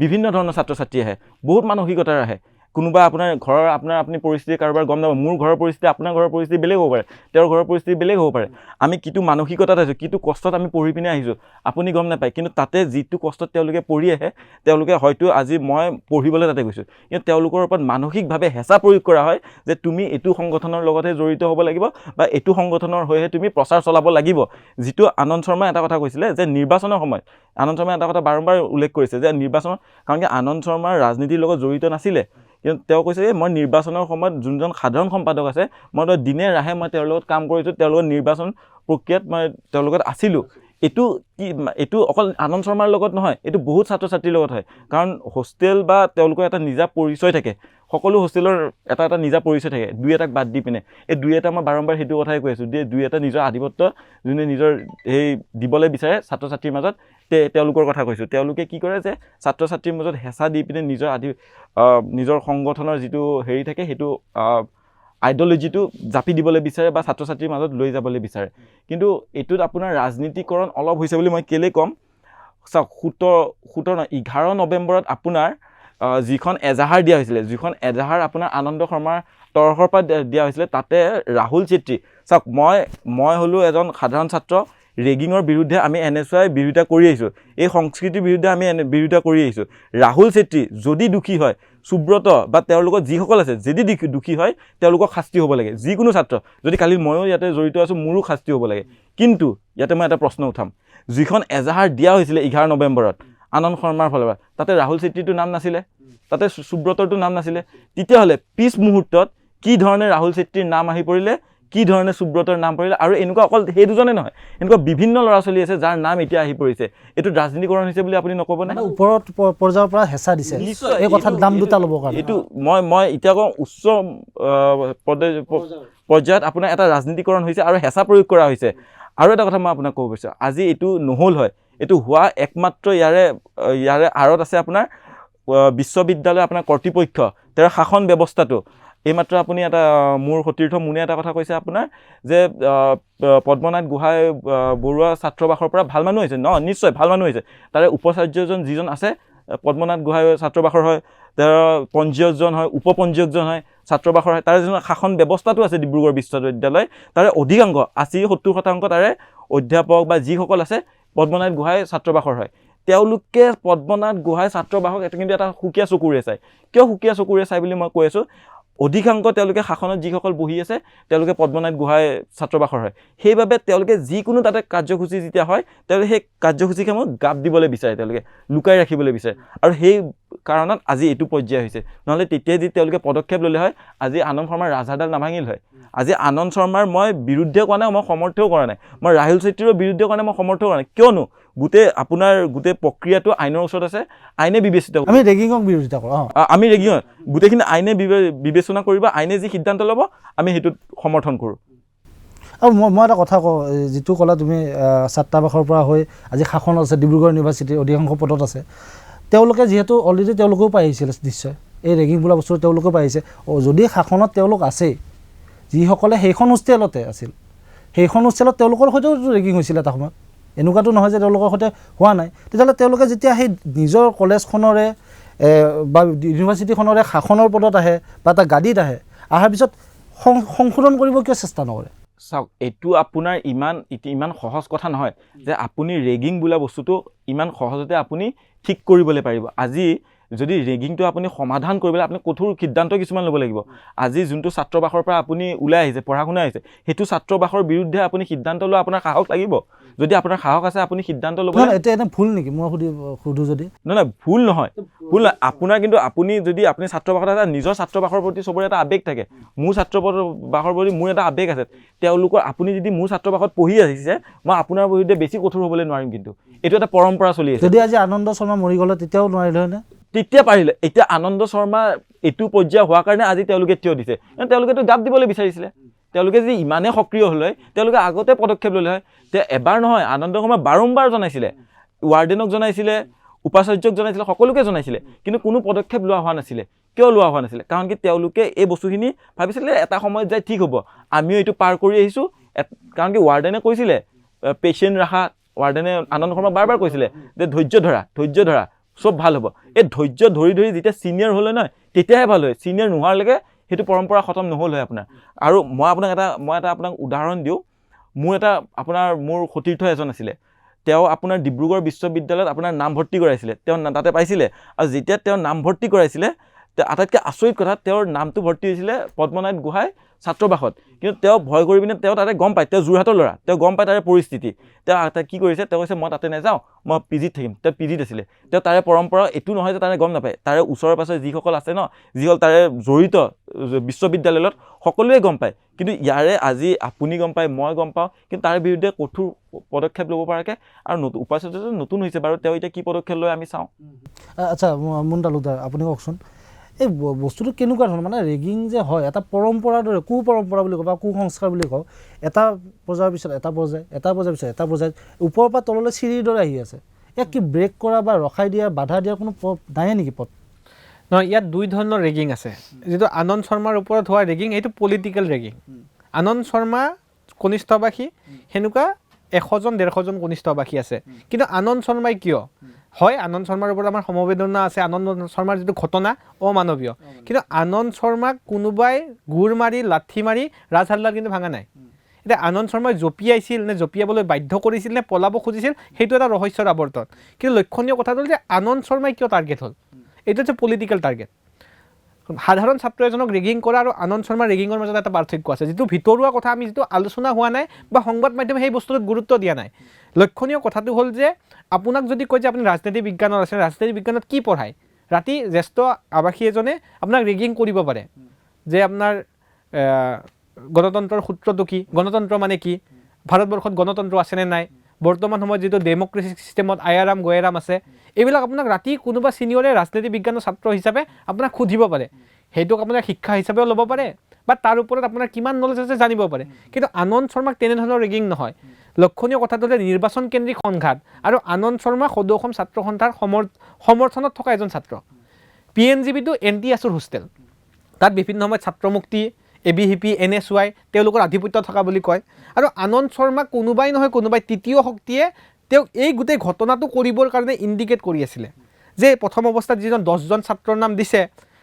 বিভিন্ন ধৰণৰ ছাত্ৰ ছাত্ৰী আহে, বহুত মানসিকতাৰ আহে। কোনোবা আপোনাৰ ঘৰৰ আপোনাৰ আপুনি পৰিস্থিতি কাৰোবাৰ গম নাপাব, মোৰ ঘৰৰ পৰিস্থিতি আপোনাৰ ঘৰৰ পৰিস্থিতি বেলেগ হ'ব পাৰে, তেওঁৰ ঘৰৰ পৰিস্থিতি বেলেগ হ'ব পাৰে। আমি কিটো মানসিকতাত আছোঁ, কিটো কষ্টত আমি পঢ়ি পিনে আহিছোঁ আপুনি গম নাপায়। কিন্তু তাতে যিটো কষ্টত তেওঁলোকে পঢ়ি আহে, তেওঁলোকে হয়তো আজি মই পঢ়িবলৈ তাতে গৈছোঁ, কিন্তু তেওঁলোকৰ ওপৰত মানসিকভাৱে হেঁচা প্ৰয়োগ কৰা হয় যে তুমি এইটো সংগঠনৰ লগতহে জড়িত হ'ব লাগিব বা এইটো সংগঠনৰ হৈহে তুমি প্ৰচাৰ চলাব লাগিব। যিটো আনন্দ শৰ্মাই এটা কথা কৈছিলে যে নিৰ্বাচনৰ সময়ত, আনন্দ শৰ্মাই এটা কথা বাৰম্বাৰ উল্লেখ কৰিছে যে নিৰ্বাচনৰ, কাৰণ কি আনন্দ শৰ্মাৰ ৰাজনীতিৰ লগত জড়িত নাছিলে, কিন্তু তেওঁ কৈছে যে মই নিৰ্বাচনৰ সময়ত যোনজন সাধাৰণ সম্পাদক আছে, মই দিনে ৰাহে মই তেওঁৰ লগত কাম কৰিছোঁ, তেওঁৰ লগত নিৰ্বাচন প্ৰক্ৰিয়াত মই তেওঁৰ লগত আছিলোঁ। এইটো কি, এইটো অকল আনন্দ শৰ্মাৰ লগত নহয়, এইটো বহুত ছাত্ৰ ছাত্ৰীৰ লগত হয়। কাৰণ হোষ্টেল বা তেওঁলোকৰ এটা নিজা পৰিচয় থাকে, সকলো হোষ্টেলৰ এটা এটা নিজা পৰিচয় থাকে, দুই এটাক বাদ দি পিনে। এই দুই এটা মই বাৰম্বাৰ সেইটো কথাই কৈ আছোঁ যে দুই এটা নিজৰ আধিপত্য যোনে নিজৰ সেই দিবলৈ বিচাৰে ছাত্ৰ ছাত্ৰীৰ মাজত, তেওঁলোকৰ কথা কৈছোঁ। তেওঁলোকে কি কৰে যে ছাত্ৰ ছাত্ৰীৰ মাজত হেঁচা দি পিনে নিজৰ নিজৰ সংগঠনৰ যিটো হেৰি থাকে, সেইটো আইডিঅ'লজিটো জাপি দিবলৈ বিচাৰে বা ছাত্ৰ ছাত্ৰীৰ মাজত লৈ যাবলৈ বিচাৰে। কিন্তু এইটোত আপোনাৰ ৰাজনীতিকৰণ অলপ হৈছে বুলি মই কেলৈ ক'ম, চাওক 11 নৱেম্বৰত আপোনাৰ যিখন এজাহাৰ দিয়া হৈছিলে, যিখন এজাহাৰ আপোনাৰ আনন্দ শৰ্মাৰ তৰফৰ পৰা দিয়া হৈছিলে, তাতে ৰাহুল চেত্ৰী, চাওক মই হ'লোঁ এজন সাধাৰণ ছাত্ৰ, ৰেগিঙৰ বিৰুদ্ধে আমি NSY বিৰোধিতা কৰি আহিছোঁ, এই সংস্কৃতিৰ বিৰুদ্ধে আমি বিৰোধিতা কৰি আহিছোঁ। ৰাহুল চেত্ৰী যদি দোষী হয়, সুব্ৰত বা তেওঁলোকৰ যিসকল আছে যদি দোষী হয়, তেওঁলোকক শাস্তি হ'ব লাগে। যিকোনো ছাত্ৰ, যদি কালি ময়ো ইয়াতে জড়িত আছোঁ, মোৰো শাস্তি হ'ব লাগে। কিন্তু ইয়াতে মই এটা প্ৰশ্ন উঠাম, যিখন এজাহাৰ দিয়া হৈছিলে 11 নৱেম্বৰত আনন্দ শৰ্মাৰ ফালৰ পৰা, তাতে ৰাহুল চেত্ৰীটো নাম নাছিলে, তাতে সুব্ৰতৰটো নাম নাছিলে, তেতিয়াহ'লে পিছ মুহূৰ্তত কি ধৰণে ৰাহুল চেত্ৰীৰ নাম আহি পৰিলে, কি ধৰণে সুব্ৰতৰ নাম পৰিলে? আৰু এনেকুৱা অকল সেই দুজনে নহয়, এনেকুৱা বিভিন্ন ল'ৰা ছোৱালী আছে যাৰ নাম এতিয়া আহি পৰিছে। এইটো ৰাজনীতিকৰণ হৈছে বুলি আপুনি নক'বনে? ওপৰত পৰ্যায়ৰ পৰা হেঁচা দিছে এই কথাত নাম দুটা ল'ব কাৰণে। এইটো মই এতিয়া কওঁ, উচ্চ পৰ্যায়ত আপোনাৰ এটা ৰাজনীতিকৰণ হৈছে আৰু হেঁচা প্ৰয়োগ কৰা হৈছে। আৰু এটা কথা মই আপোনাক ক'ব বিচাৰোঁ, আজি এইটো নহ'ল হয়, এইটো হোৱা একমাত্ৰ ইয়াৰে আঁৰত আছে আপোনাৰ বিশ্ববিদ্যালয়, আপোনাৰ কৰ্তৃপক্ষ, তেওঁৰ শাসন ব্যৱস্থাটো। এইমাত্ৰ আপুনি এটা মোৰ সতীৰ্থ মোনে এটা কথা কৈছে আপোনাৰ যে পদ্মনাথ গোহাঁই বৰুৱা ছাত্ৰবাসৰ পৰা ভাল মানুহ হৈছে ন, নিশ্চয় ভাল মানুহ হৈছে। তাৰে উপাচাৰ্যজন যিজন আছে পদ্মনাথ গোহাঁই ছাত্ৰবাসৰ হয়, তেওঁৰ পঞ্জীয়কজন হয়, উপ পঞ্জীয়কজন হয়, ছাত্ৰবাসৰ হয়। তাৰে যোনটো শাসন ব্যৱস্থাটো আছে ডিব্ৰুগড় বিশ্ববিদ্যালয়, তাৰে অধিকাংশ 80-70% তাৰে অধ্যাপক বা যিসকল আছে পদ্মনাথ গোহাঁই ছাত্ৰবাসৰ হয়। তেওঁলোকে পদ্মনাথ গোহাঁই ছাত্ৰবাসক এটা কিন্তু এটা সুকীয়া চকুৰে চায়। কিয় সুকীয়া চকুৰে চায় বুলি মই কৈ আছোঁ, অধিকাংশ তেওঁলোকে শাসনত যিসকল বহি আছে তেওঁলোকে পদ্মনাথ গোহাঁই ছাত্ৰবাসৰ হয়। সেইবাবে তেওঁলোকে যিকোনো তাতে কাৰ্যসূচী যেতিয়া হয় তেওঁলোকে সেই কাৰ্যসূচীসমূহ গাপ দিবলৈ বিচাৰে, তেওঁলোকে লুকাই ৰাখিবলৈ বিচাৰে আৰু সেই কাৰণত আজি এইটো পৰ্যায় হৈছে। নহ'লে তেতিয়াই যদি তেওঁলোকে পদক্ষেপ ল'লে হয় আজি আনন্দ শৰ্মাৰ ৰাজহাড়ডাল নাভাঙিল হয়। আজি আনন্দ শৰ্মাৰ মই বিৰুদ্ধে কোৱা নাই, মই সমৰ্থও কৰা নাই, মই ৰাহুল চেত্ৰীৰো বিৰুদ্ধে কোৱা নাই, মই সমৰ্থও কৰা নাই। কিয়নো গোটেই আপোনাৰ গোটেই প্ৰক্ৰিয়াটো আইনৰ ওচৰত আছে, আইনে বিবেচিত। আমি ৰেগিঙক বিৰোধিতা কৰোঁ, আমি ৰেগিঙত গোটেইখিনি আইনে বিবেচনা কৰিব, আইনে যি সিদ্ধান্ত ল'ব আমি সেইটোত সমৰ্থন কৰোঁ। আৰু মই এটা কথা কওঁ, যিটো ক'লা তুমি ছাত্ৰাবাসৰ পৰা হৈ আজি শাসনত আছে, ডিব্ৰুগড় ইউনিভাৰ্চিটিৰ অধিকাংশ পদত আছে, তেওঁলোকে যিহেতু অলৰেডি তেওঁলোকেও পাই আহিছিলে নিশ্চয় এই ৰেগিং বোলা বস্তু তেওঁলোকেও পাই আহিছে। যদি শাসনত তেওঁলোক আছেই, যিসকলে সেইখন হোষ্টেলতে আছিল সেইখন হোষ্টেলত তেওঁলোকৰ সৈতেও ৰেগিং হৈছিল এটা সময়ত, এনেকুৱাটো নহয় যে তেওঁলোকৰ সৈতে হোৱা নাই। তেতিয়াহ'লে তেওঁলোকে যেতিয়া সেই নিজৰ কলেজখনৰে বা ইউনিভাৰ্চিটিখনৰে শাসনৰ পদত আহে বা এটা গাদীত আহে, অহাৰ পিছত সংশোধন কৰিব কিয় চেষ্টা নকৰে? চাওক, এইটো আপোনাৰ ইমান সহজ কথা নহয় যে আপুনি ৰেগিং বোলা বস্তুটো ইমান সহজতে আপুনি ঠিক কৰিবলৈ পাৰিব। আজি যদি ৰেগিংটো আপুনি সমাধান কৰিবলৈ আপুনি কঠোৰ সিদ্ধান্ত কিছুমান ল'ব লাগিব। আজি যোনটো ছাত্ৰবাসৰ পৰা আপুনি ওলাই আহিছে, পঢ়া শুনা আহিছে, সেইটো ছাত্ৰবাসৰ বিৰুদ্ধে আপুনি সিদ্ধান্ত লোৱা আপোনাৰ সাহস লাগিব। যদি আপোনাৰ সাহস আছে আপুনি সিদ্ধান্ত ল'ব। এতিয়া এনে ভুল নেকি মই সুধো যদি? নহয়, ভুল নহয়, ভুল নহয় আপোনাৰ। কিন্তু আপুনি যদি আপুনি ছাত্ৰবাসত এটা নিজৰ ছাত্ৰবাসৰ প্ৰতি চবৰে এটা আৱেগ থাকে, মোৰ ছাত্ৰবাসৰ প্ৰতি মোৰ এটা আৱেগ আছে, তেওঁলোকৰ আপুনি যদি মোৰ ছাত্ৰবাসত পঢ়ি আহিছে মই আপোনাৰ বিৰুদ্ধে বেছি কঠোৰ হ'বলৈ নোৱাৰিম। কিন্তু এইটো এটা পৰম্পৰা চলি আছে। যদি আজি আনন্দ শৰ্মা মৰি গ'লে তেতিয়াও নোৱাৰিলে হয়নে? তেতিয়া পাৰিলে। এতিয়া আনন্দ শৰ্মা এইটো পৰ্যায় হোৱাৰ কাৰণে আজি তেওঁলোকে থিয় দিছে, কাৰণ তেওঁলোকেতো গাপ দিবলৈ বিচাৰিছিলে। তেওঁলোকে যদি ইমানেই সক্ৰিয় হ'ল হয় তেওঁলোকে আগতে পদক্ষেপ ল'লে হয়। তে এবাৰ নহয়, আনন্দ শৰ্মা বাৰম্বাৰ জনাইছিলে, ৱাৰ্ডেনক জনাইছিলে, উপাচাৰ্যক জনাইছিলে, সকলোকে জনাইছিলে, কিন্তু কোনো পদক্ষেপ লোৱা হোৱা নাছিলে। কিয় লোৱা হোৱা নাছিলে? কাৰণ কি তেওঁলোকে এই বস্তুখিনি ভাবিছিলে এটা সময়ত যায় ঠিক হ'ব, আমিও এইটো পাৰ কৰি আহিছোঁ। কাৰণ কি ৱাৰ্ডেনে কৈছিলে পেচেণ্ট ৰাখা, ৱাৰ্ডেনে আনন্দ শৰ্মা বাৰ বাৰ কৈছিলে যে ধৈৰ্য ধৰা, ধৈৰ্য ধৰা, চব ভাল হ'ব। এই ধৈৰ্য ধৰি ধৰি যেতিয়া ছিনিয়ৰ হ'লে নহয় তেতিয়াহে ভাল হয়, ছিনিয়ৰ নোহোৱালৈকে সেইটো পৰম্পৰা খতম নহ'ল হয় আপোনাৰ। আৰু মই আপোনাক এটা আপোনাক উদাহৰণ দিওঁ। মোৰ এটা আপোনাৰ মোৰ সতীৰ্থ এজন আছিলে, তেওঁ আপোনাৰ ডিব্ৰুগড় বিশ্ববিদ্যালয়ত আপোনাৰ নামভৰ্তি কৰাইছিলে, তেওঁ তাতে পাইছিলে। আৰু যেতিয়া তেওঁ নামভৰ্তি কৰাইছিলে, আটাইতকৈ আচৰিত কথা, তেওঁৰ নামটো ভৰ্তি হৈছিলে পদ্মনাথ গোহাঁই ছাত্ৰবাসত, কিন্তু তেওঁ ভয় কৰি পিনে তেওঁ তাতে গম পায়, তেওঁ যোৰহাটৰ ল'ৰা, তেওঁ গম পায় তাৰে পৰিস্থিতি। তেওঁ কি কৰিছে, তেওঁ কৈছে মই তাতে নাযাওঁ, মই পি জিত থাকিম। তেওঁ পি জিত আছিলে। তেওঁ তাৰে পৰম্পৰা এইটো নহয় যে তাৰে গম নাপায়, তাৰে ওচৰে পাঁজৰে যিসকল আছে ন, যিসকল তাৰে জড়িত বিশ্ববিদ্যালয়ত সকলোৱে গম পায়। কিন্তু ইয়াৰে আজি আপুনি গম পায়, মই গম পাওঁ, কিন্তু তাৰ বিৰুদ্ধে কঠোৰ পদক্ষেপ ল'ব পৰাকৈ আৰু নতুন উপাচাৰ্যটো নতুন হৈছে বাৰু, তেওঁ এতিয়া কি পদক্ষেপ লয় আমি চাওঁ। আচ্ছা মুন তালুকদাৰ, আপুনি কওকচোন এই বস্তুটো কেনেকুৱা ধৰণৰ, মানে ৰেগিং যে হয় এটা পৰম্পৰাৰ দৰে, কুপৰম্পৰা বুলি কওঁ বা কুসংস্কাৰ বুলি কওঁ, এটা পৰ্যায়ৰ পিছত এটা পৰ্যায়, এটা পৰ্যায়ৰ পিছত এটা পৰ্যায়, ওপৰৰ পৰা তললৈ চিৰিৰ দৰে আহি আছে, ইয়াক কি ব্ৰেক কৰা বা ৰখাই দিয়া, বাধা দিয়াৰ কোনো নায়ে নেকি পথ? নহয়, ইয়াত দুই ধৰণৰ ৰেগিং আছে। যিটো আনন্দ শৰ্মাৰ ওপৰত হোৱা ৰেগিং, এইটো পলিটিকেল ৰেগিং। আনন্দ শৰ্মা কনিষ্ঠবাসী, সেনেকুৱা 100জন 150জন কনিষ্ঠবাসী আছে, কিন্তু আনন্দ শৰ্মাই কিয় হয়? আনন্দ শৰ্মাৰ ওপৰত আমাৰ সমবেদনা আছে, আনন্দ শৰ্মাৰ যিটো ঘটনা অমানৱীয়, কিন্তু আনন্দ শৰ্মাক কোনোবাই গোৰ মাৰি লাঠি মাৰি ৰাজহাড়ডাল কিন্তু ভাঙা নাই। এতিয়া আনন্দ শৰ্মাই জঁপিয়াইছিল নে জঁপিয়াবলৈ বাধ্য কৰিছিল নে পলাব খুজিছিল, সেইটো এটা ৰহস্যৰ আৱৰ্তন। কিন্তু লক্ষণীয় কথাটো হ'ল যে আনন্দ শৰ্মাই কিয় টাৰ্গেট হ'ল, এইটো হৈছে পলিটিকেল টাৰ্গেট। সাধাৰণ ছাত্ৰ এজনক ৰেগিং কৰা আৰু আনন্দ শৰ্মাৰ ৰেগিঙৰ মাজত এটা পাৰ্থক্য আছে, যিটো ভিতৰুৱা কথা আমি যিটো আলোচনা হোৱা নাই বা সংবাদ মাধ্যমে সেই বস্তুটোত গুৰুত্ব দিয়া নাই। লক্ষণীয় কথাটো হ'ল যে আপোনাক যদি কয় যে আপুনি ৰাজনীতি বিজ্ঞানত আছে, ৰাজনীতি বিজ্ঞানত কি পঢ়ায়, ৰাতি জ্যেষ্ঠ আৱাসী এজনে আপোনাক ৰেগিং কৰিব পাৰে যে আপোনাৰ গণতন্ত্ৰৰ সূত্ৰটো কি, গণতন্ত্ৰ মানে কি, ভাৰতবৰ্ষত গণতন্ত্ৰ আছেনে নাই, বৰ্তমান সময়ত যিটো ডেম'ক্ৰেচি ছিষ্টেমত আয়াৰাম গয়াৰাম আছে, এইবিলাক আপোনাক ৰাতি কোনোবা ছিনিয়ৰে ৰাজনীতি বিজ্ঞানৰ ছাত্ৰ হিচাপে আপোনাক সুধিব পাৰে। সেইটোক আপোনাৰ শিক্ষা হিচাপেও ল'ব পাৰে বা তাৰ ওপৰত আপোনাৰ কিমান নলেজ আছে জানিব পাৰে। কিন্তু আনন্দ শৰ্মাক তেনেধৰণৰ ৰেগিং নহয়। লক্ষণীয় কথাটো হ'লে নিৰ্বাচন কেন্দ্ৰিক সংঘাত আৰু আনন্দ শৰ্মা সদৌ অসম ছাত্ৰ সন্থাৰ সমৰ্থনত থকা এজন ছাত্ৰ। পি এন জি বিটো এন টি আছুৰ হোষ্টেল, তাত বিভিন্ন সময়ত ছাত্ৰমুক্তি, A B V P, N S Y তেওঁলোকৰ আধিপত্য থকা বুলি কয়। আৰু আনন্দ শৰ্মাক কোনোবাই নহয় কোনোবাই তৃতীয় শক্তিয়ে তেওঁক এই গোটেই ঘটনাটো কৰিবৰ কাৰণে ইণ্ডিকেট কৰি আছিলে যে প্ৰথম অৱস্থাত যিজন 10জন ছাত্ৰৰ নাম দিছে,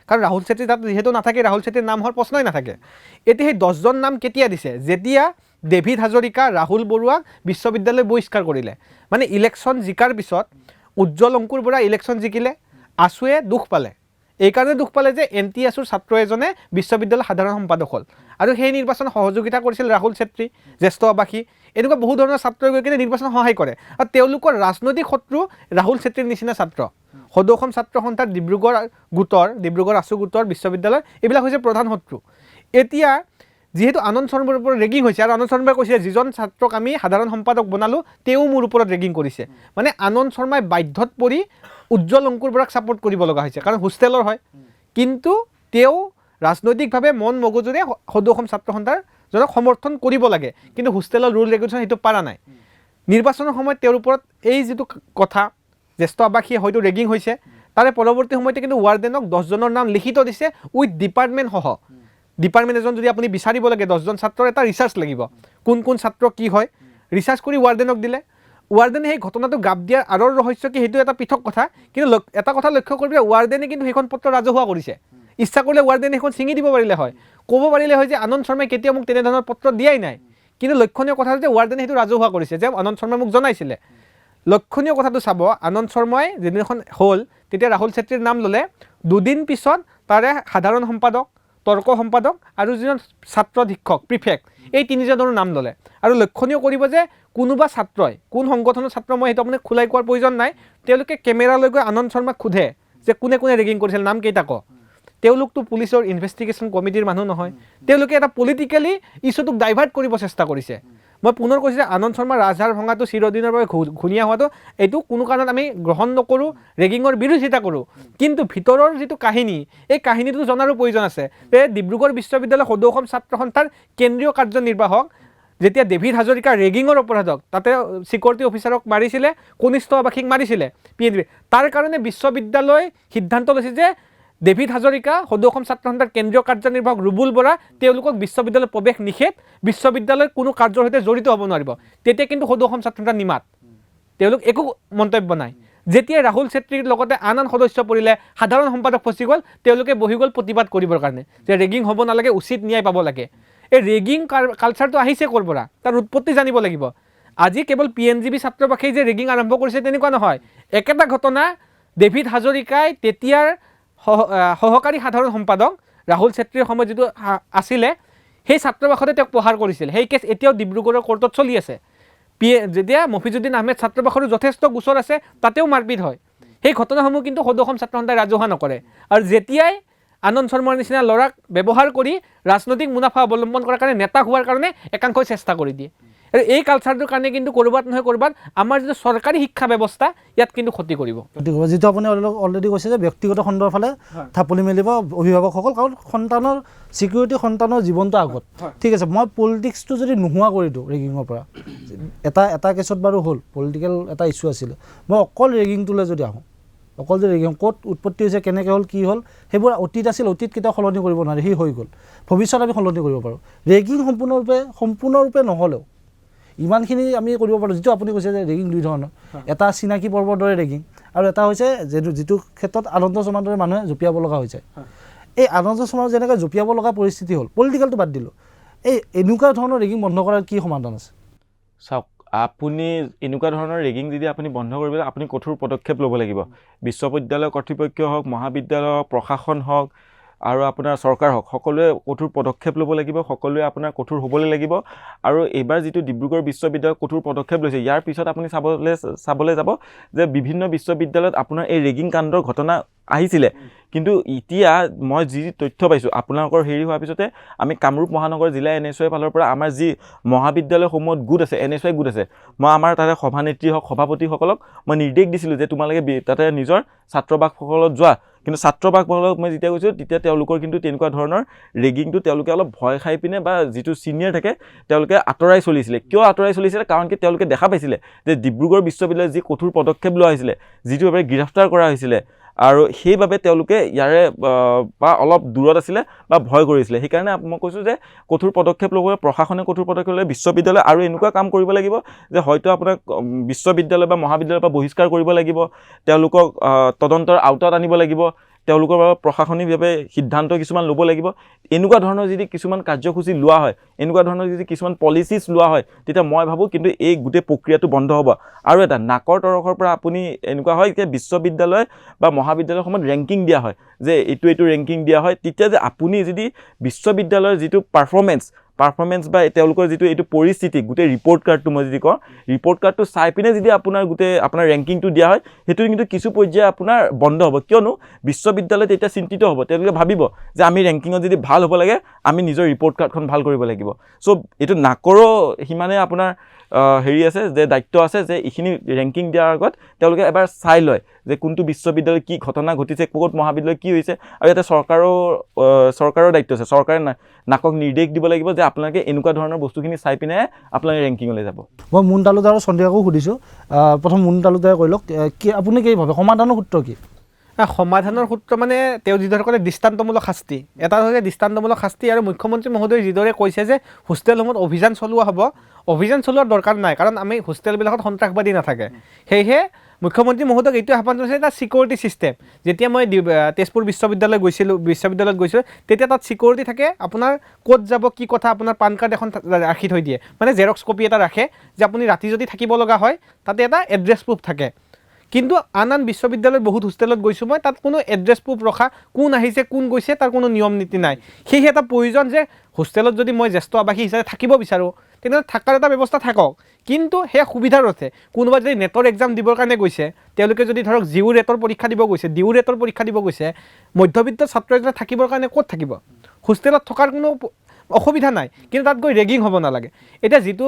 কাৰণ ৰাহুল চেত্ৰী তাত যিহেতু নাথাকে, ৰাহুল চেত্ৰীৰ নাম হোৱাৰ প্ৰশ্নই নাথাকে। এতিয়া সেই 10জন নাম কেতিয়া দিছে? যেতিয়া ডেভিড হাজৰিকা, ৰাহুল বৰুৱাক বিশ্ববিদ্যালয় বহিষ্কাৰ কৰিলে। মানে ইলেকশ্যন জিকাৰ পিছত উজ্জ্বল অংকুৰ বৰা ইলেকশ্যন জিকিলে, আছুৱে দুখ পালে। এইকাৰণে দুখ পালে যে এন টি আছুৰ ছাত্ৰ এজনে বিশ্ববিদ্যালয়ৰ সাধাৰণ সম্পাদক হ'ল, আৰু সেই নিৰ্বাচনত সহযোগিতা কৰিছিল ৰাহুল চেত্ৰী, জ্যেষ্ঠ আৱাসী, এনেকুৱা বহু ধৰণৰ ছাত্ৰই গৈ কিনে নিৰ্বাচনত সহায় কৰে। আৰু তেওঁলোকৰ ৰাজনৈতিক শত্ৰু ৰাহুল চেত্ৰীৰ নিচিনা ছাত্ৰ। সদৌ অসম ছাত্ৰ সন্থাৰ ডিব্ৰুগড় গোটৰ, ডিব্ৰুগড় আছু গোটৰ বিশ্ববিদ্যালয়, এইবিলাক হৈছে প্ৰধান শত্ৰু। এতিয়া যিহেতু আনন্দ শৰ্মাৰ ওপৰত ৰেগিং হৈছে, আৰু আনন্দ শৰ্মাই কৈছে যিজন ছাত্ৰক আমি সাধাৰণ সম্পাদক বনালোঁ তেওঁ মোৰ ওপৰত ৰেগিং কৰিছে, মানে আনন্দ শৰ্মাই বাধ্যত পৰি উজ্জ্বল অংকুৰ বৰাক ছাপোৰ্ট কৰিব লগা হৈছে, কাৰণ হোষ্টেলৰ হয়। কিন্তু তেওঁ ৰাজনৈতিকভাৱে মন মগজুৰে সদৌ অসম ছাত্ৰ সন্থাৰ জনক সমৰ্থন কৰিব লাগে, কিন্তু হোষ্টেলৰ ৰুল ৰেগুলেশ্যন সেইটো পৰা নাই। নিৰ্বাচনৰ সময়ত তেওঁৰ ওপৰত এই যিটো কথা, জ্যেষ্ঠ আৱাসীয়ে হয়তো ৰেগিং হৈছে, তাৰে পৰৱৰ্তী সময়তে কিন্তু ৱাৰ্ডেনক 10জনৰ নাম লিখিত দিছে উইথ ডিপাৰ্টমেণ্টসহ। ডিপাৰ্টমেণ্ট এজন যদি আপুনি বিচাৰিব লাগে 10জন ছাত্ৰৰ এটা ৰিচাৰ্চ লাগিব, কোন কোন ছাত্ৰ কি হয়, ৰিচাৰ্চ কৰি ৱাৰ্ডেনক দিলে। ৱাৰ্ডেনে সেই ঘটনাটো গাপ দিয়াৰ আঁৰৰ ৰহস্য কি সেইটো এটা পৃথক কথা, কিন্তু এটা কথা লক্ষ্য কৰিব, ৱাৰ্ডেনে কিন্তু সেইখন পত্ৰ ৰাজহুৱা কৰিছে। ইচ্ছা কৰিলে ৱাৰ্ডেনে সেইখন ছিঙি দিব পাৰিলে হয়, ক'ব পাৰিলে হয় যে আনন্দ শৰ্মাই কেতিয়াও মোক তেনেধৰণৰ পত্ৰ দিয়াই নাই। কিন্তু লক্ষণীয় কথা যে ৱাৰ্ডেনে সেইটো ৰাজহুৱা কৰিছে যে আনন্দ শৰ্মাই মোক জনাইছিলে। লক্ষণীয় কথাটো চাব, আনন্দ শৰ্মাই যিদিনাখন হ'ল তেতিয়া ৰাহুল চেত্ৰীৰ নাম ল'লে, দুদিন পিছত তাৰে সাধাৰণ সম্পাদক, তৰ্ক সম্পাদক আৰু যিজন ছাত্ৰ শিক্ষক প্ৰিফেক্ট, এই তিনিজনৰো নাম ল'লে। আৰু লক্ষণীয় কৰিব যে কোনোবা ছাত্ৰই, কোন সংগঠনৰ ছাত্ৰ মই সেইটো আপোনাক খোলাই কোৱাৰ প্ৰয়োজন নাই, তেওঁলোকে কেমেৰালৈ গৈ আনন্দ শৰ্মাক সোধে যে কোনে কোনে ৰেগিং কৰিছিল, নাম কেইটা ক। তেওঁলোকতো পুলিচৰ ইনভেষ্টিগেশ্যন কমিটিৰ মানুহ নহয়, তেওঁলোকে এটা পলিটিকেলি ইছ্যুটোক ডাইভাৰ্ট কৰিব চেষ্টা কৰিছে। মই পুনৰ কৈছোঁ যে আনন্দ শৰ্মাৰ ৰাজহাড় ভঙাটো, চিৰদিনৰ বাবে ঘূণীয়া হোৱাটো, এইটো কোনো কাৰণত আমি গ্ৰহণ নকৰোঁ, ৰেগিঙৰ বিৰোধিতা কৰোঁ। কিন্তু ভিতৰৰ যিটো কাহিনী, এই কাহিনীটো জনাৰো প্ৰয়োজন আছে। যে ডিব্ৰুগড় বিশ্ববিদ্যালয়ৰ সদৌ অসম ছাত্ৰ সন্থাৰ কেন্দ্ৰীয় কাৰ্যনিৰ্বাহক যেতিয়া ডেভিড হাজৰিকা ৰেগিঙৰ অপৰাধক, তাতে ছিকিউৰিটি অফিচাৰক মাৰিছিলে, কনিষ্ঠ আৱাসীক মাৰিছিলে পি এন বি, তাৰ কাৰণে বিশ্ববিদ্যালয় সিদ্ধান্ত লৈছে যে ডেভিড হাজৰিকা, সদৌ অসম ছাত্ৰ সন্থাৰ কেন্দ্ৰীয় কাৰ্যনিৰ্বাহক ৰুবুল বৰা, তেওঁলোকক বিশ্ববিদ্যালয়ত প্ৰৱেশ নিষেধ, বিশ্ববিদ্যালয়ৰ কোনো কাৰ্যৰ সৈতে জড়িত হ'ব নোৱাৰিব। তেতিয়া কিন্তু সদৌ অসম ছাত্ৰ সন্থাৰ নিমাত, তেওঁলোক একো মন্তব্য নাই। যেতিয়া ৰাহুল চেত্ৰীৰ লগতে আন আন সদস্য পৰিলে, সাধাৰণ সম্পাদক ফচি গ'ল, তেওঁলোকে বহি গ'ল প্ৰতিবাদ কৰিবৰ কাৰণে যে ৰেগিং হ'ব নালাগে, উচিত ন্যায় পাব লাগে। এই ৰেগিং কালচাৰটো আহিছে ক'ৰ পৰা, তাৰ উৎপত্তি জানিব লাগিব। আজি কেৱল পি এন জি বি ছাত্ৰাবাসেই যে ৰেগিং আৰম্ভ কৰিছে তেনেকুৱা নহয়। একেটা ঘটনা ডেভিড হাজৰিকাই তেতিয়াৰ সহকাৰী সাধাৰণ সম্পাদক ৰাহুল চেত্ৰীৰ সময়ত যিটো আছিলে, সেই ছাত্ৰাবাসতে তেওঁক প্ৰহাৰ কৰিছিল। সেই কেছ এতিয়াও ডিব্ৰুগড়ৰ কোৰ্টত চলি আছে। যেতিয়া মফিজুদ্দিন আহমেদ ছাত্ৰাবাসৰো যথেষ্ট গোচৰ আছে, তাতেও মাৰপিট হয়। সেই ঘটনাসমূহ কিন্তু সদৌ অসম ছাত্ৰ সন্থাই ৰাজহুৱা নকৰে। আৰু যেতিয়াই আনন্দ শৰ্মাৰ নিচিনা ল'ৰাক ব্যৱহাৰ কৰি ৰাজনৈতিক মুনাফা অৱলম্বন কৰাৰ কাৰণে, নেতা হোৱাৰ কাৰণে একাংশই চেষ্টা কৰি দিয়ে। আৰু এই কালচাৰটোৰ কাৰণে কিন্তু ক'ৰবাত নহয় ক'ৰবাত আমাৰ যিটো চৰকাৰী শিক্ষা ব্যৱস্থা, ইয়াত কিন্তু ক্ষতি কৰিব। ক্ষতি কৰিব। যিটো আপুনি অলৰেডি কৈছে যে ব্যক্তিগত খণ্ডৰ ফালে থাপলি মেলিব অভিভাৱকসকল, কাৰণ সন্তানৰ ছিকিউৰিটি, সন্তানৰ জীৱনটো আগত। ঠিক আছে, মই পলিটিক্সটো যদি নোহোৱা কৰি দিওঁ ৰেগিঙৰ পৰা, এটা কেছত বাৰু হ'ল পলিটিকেল এটা ইছ্যু আছিলে, মই অকল ৰেগিংটোলৈ যদি আহোঁ, অকল যে ৰেগিং ক'ত উৎপত্তি হৈছে, কেনেকৈ হ'ল, কি হ'ল, সেইবোৰ অতীত আছিল, অতীত কেতিয়াও সলনি কৰিব নোৱাৰি, সি হৈ গ'ল। ভৱিষ্যত আমি সলনি কৰিব পাৰোঁ। ৰেগিং সম্পূৰ্ণৰূপে নহ'লেও ইমানখিনি আমি কৰিব পাৰোঁ। যিটো আপুনি কৈছে যে ৰেগিং দুই ধৰণৰ, এটা চিনাকি পৰ্বৰ দৰে ৰেগিং আৰু এটা হৈছে যিটো ক্ষেত্ৰত আনন্দ শৰ্মাৰ দৰে মানুহে জঁপিয়াব লগা হৈ যায়। এই আনন্দ শৰ্মাৰ যেনেকৈ জঁপিয়াব লগা পৰিস্থিতি হ'ল, পলিটিকেলটো বাদ দিলোঁ, এই এনেকুৱা ধৰণৰ ৰেগিং বন্ধ কৰাৰ কি সমাধান আছে? চাওক, আপুনি এনেকুৱা ধৰণৰ ৰেগিং যদি আপুনি বন্ধ কৰিবলৈ আপুনি কঠোৰ পদক্ষেপ ল'ব লাগিব। বিশ্ববিদ্যালয় কৰ্তৃপক্ষ হওক, মহাবিদ্যালয় হওক, প্ৰশাসন হওক আৰু আপোনাৰ চৰকাৰ হওক, সকলোৱে কঠোৰ পদক্ষেপ ল'ব লাগিব, সকলোৱে আপোনাৰ কঠোৰ হ'বলৈ লাগিব। আৰু এইবাৰ যিটো ডিব্ৰুগড় বিশ্ববিদ্যালয়ত কঠোৰ পদক্ষেপ লৈছে, ইয়াৰ পিছত আপুনি চাবলৈ যাব যে বিভিন্ন বিশ্ববিদ্যালয়ত আপোনাৰ এই ৰেগিং কাণ্ডৰ ঘটনা আহিছিলে। কিন্তু এতিয়া মই যি তথ্য পাইছোঁ, আপোনালোকৰ হেৰি হোৱাৰ পিছতে আমি কামৰূপ মহানগৰ জিলা এন এছ ৱাই ফালৰ পৰা আমাৰ যি মহাবিদ্যালয়সমূহত গোট আছে, এন এছ ৱাই গোট আছে, মই আমাৰ তাতে সভানেত্ৰী হওক, সভাপতিসকলক মই নিৰ্দেশ দিছিলোঁ যে তোমালোকে তাতে নিজৰ ছাত্ৰাবাসসকলত যোৱা। কিন্তু ছাত্ৰাবাসসকলক মই যেতিয়া কৈছোঁ, তেতিয়া তেওঁলোকৰ কিন্তু তেনেকুৱা ধৰণৰ ৰেগিংটো তেওঁলোকে অলপ ভয় খাই পিনে বা যিটো ছিনিয়ৰ থাকে তেওঁলোকে আঁতৰাই চলিছিলে। কিয় আঁতৰাই চলিছিলে? কাৰণ কি তেওঁলোকে দেখা পাইছিলে যে ডিব্ৰুগড় বিশ্ববিদ্যালয়ত যি কঠোৰ পদক্ষেপ লোৱা হৈছিলে, যিটো এবাৰ গ্ৰেফতাৰ কৰা হৈছিলে আৰু সেইবাবে তেওঁলোকে ইয়াৰে বা অলপ দূৰত আছিলে বা ভয় কৰিছিলে। সেইকাৰণে মই কৈছোঁ যে কঠোৰ পদক্ষেপ ল'ব, প্ৰশাসনে কঠোৰ পদক্ষেপ ল'ব, বিশ্ববিদ্যালয় আৰু এনেকুৱা কাম কৰিব লাগিব যে হয়তো আপোনাক বিশ্ববিদ্যালয় বা মহাবিদ্যালয়ৰ পৰা বহিষ্কাৰ কৰিব লাগিব, তেওঁলোকক তদন্তৰ আওতাত আনিব লাগিব, তেওঁলোকৰ বাবে প্ৰশাসনিকভাৱে সিদ্ধান্ত কিছুমান ল'ব লাগিব। এনেকুৱা ধৰণৰ যদি কিছুমান কাৰ্যসূচী লোৱা হয়, এনেকুৱা ধৰণৰ যদি কিছুমান পলিচিছ লোৱা হয়, তেতিয়া মই ভাবোঁ কিন্তু এই গোটেই প্ৰক্ৰিয়াটো বন্ধ হ'ব। আৰু এটা নাকৰ তৰফৰ পৰা আপুনি এনেকুৱা হয় যে বিশ্ববিদ্যালয় বা মহাবিদ্যালয়সমূহত ৰেংকিং দিয়া হয়, যে এইটো এইটো ৰেংকিং দিয়া হয়, তেতিয়া যে আপুনি যদি বিশ্ববিদ্যালয়ৰ যিটো পাৰফৰ্মেঞ্চ বা তেওঁলোকৰ যিটো এইটো পৰিস্থিতি, গোটেই ৰিপৰ্ট কাৰ্ডটো মই যদি কওঁ, ৰিপৰ্ট কাৰ্ডটো চাই পিনে যদি আপোনাৰ গোটেই আপোনাৰ ৰেংকিংটো দিয়া হয়, সেইটো কিন্তু কিছু পৰ্যায়ে আপোনাৰ বন্ধ হ'ব। কিয়নো বিশ্ববিদ্যালয়ত তেতিয়া চিন্তিত হ'ব, তেওঁলোকে ভাবিব যে আমি ৰেংকিঙত যদি ভাল হ'ব লাগে, আমি নিজৰ ৰিপৰ্ট কাৰ্ডখন ভাল কৰিব লাগিব। চ' এইটো নাকৰো সিমানে আপোনাৰ হেৰি আছে যে দায়িত্ব আছে যে এইখিনি ৰেংকিং দিয়াৰ আগত তেওঁলোকে এবাৰ চাই লয় যে কোনটো বিশ্ববিদ্যালয়ত কি ঘটনা ঘটিছে, ক'ত মহাবিদ্যালয়ত কি হৈছে। আৰু ইয়াতে চৰকাৰৰ দায়িত্ব আছে, চৰকাৰে নাকক নিৰ্দেশ দিব লাগিব যে আপোনালোকে এনেকুৱা ধৰণৰ বস্তুখিনি চাই পিনে আপোনালোকে ৰেংকিঙলৈ যাব। মই মুন তালুকদাৰ আৰু চন্দ্ৰিকাকো সুধিছোঁ, প্ৰথম মুন তালুকদাৰে কৈ লওক, কি আপুনি কি ভাবে সমাধানৰ সূত্ৰ কি? সমাধানৰ সূত্ৰ মানে তেওঁ যিদৰে ক'লে দৃষ্টান্তমূলক শাস্তি, এটা হৈছে দৃষ্টান্তমূলক শাস্তি। আৰু মুখ্যমন্ত্ৰী মহোদয়ে যিদৰে কৈছে যে হোষ্টেলসমূহত অভিযান চলোৱা হ'ব, অভিযান চলোৱাৰ দৰকাৰ নাই, কাৰণ আমি হোষ্টেলবিলাকত সন্ত্ৰাসবাদী নাথাকে। সেয়েহে মুখ্যমন্ত্ৰী মহোদয়ক এইটোৱে আহ্বান জনাইছে, এটা ছিকিউৰিটি ছিষ্টেম। যেতিয়া মই তেজপুৰ বিশ্ববিদ্যালয়ত গৈছিলোঁ, তেতিয়া তাত ছিকিউৰিটি থাকে, আপোনাৰ ক'ত যাব কি কথা আপোনাৰ পান কাৰ্ড এখন ৰাখি থৈ দিয়ে, মানে জেৰক্স কপি এটা ৰাখে যে আপুনি ৰাতি যদি থাকিব লগা হয় তাতে এটা এড্ৰেছ প্ৰুফ থাকে। কিন্তু আন আন বিশ্ববিদ্যালয়ত বহুত হোষ্টেলত গৈছোঁ মই, তাত কোনো এড্ৰেছ প্ৰুফ ৰখা, কোন আহিছে কোন গৈছে তাৰ কোনো নিয়ম নীতি নাই। সেয়েহে এটা প্ৰয়োজন যে হোষ্টেলত যদি মই জ্যেষ্ঠ আৱাসী হিচাপে থাকিব বিচাৰোঁ, তেনেহ'লে থকাৰ এটা ব্যৱস্থা থাকক, কিন্তু সেই সুবিধাৰ অৰ্থে কোনোবা যদি নেটৰ এক্সাম দিবৰ কাৰণে গৈছে, তেওঁলোকে যদি ধৰক জিউ ৰেটৰ পৰীক্ষা দিব গৈছে, ডিউ ৰেটৰ পৰীক্ষা দিব গৈছে, মধ্যবিত্ত ছাত্ৰ এজনে থাকিবৰ কাৰণে ক'ত থাকিব? হোষ্টেলত থকাৰ কোনো অসুবিধা নাই, কিন্তু তাত গৈ ৰেগিং হ'ব নালাগে। এতিয়া যিটো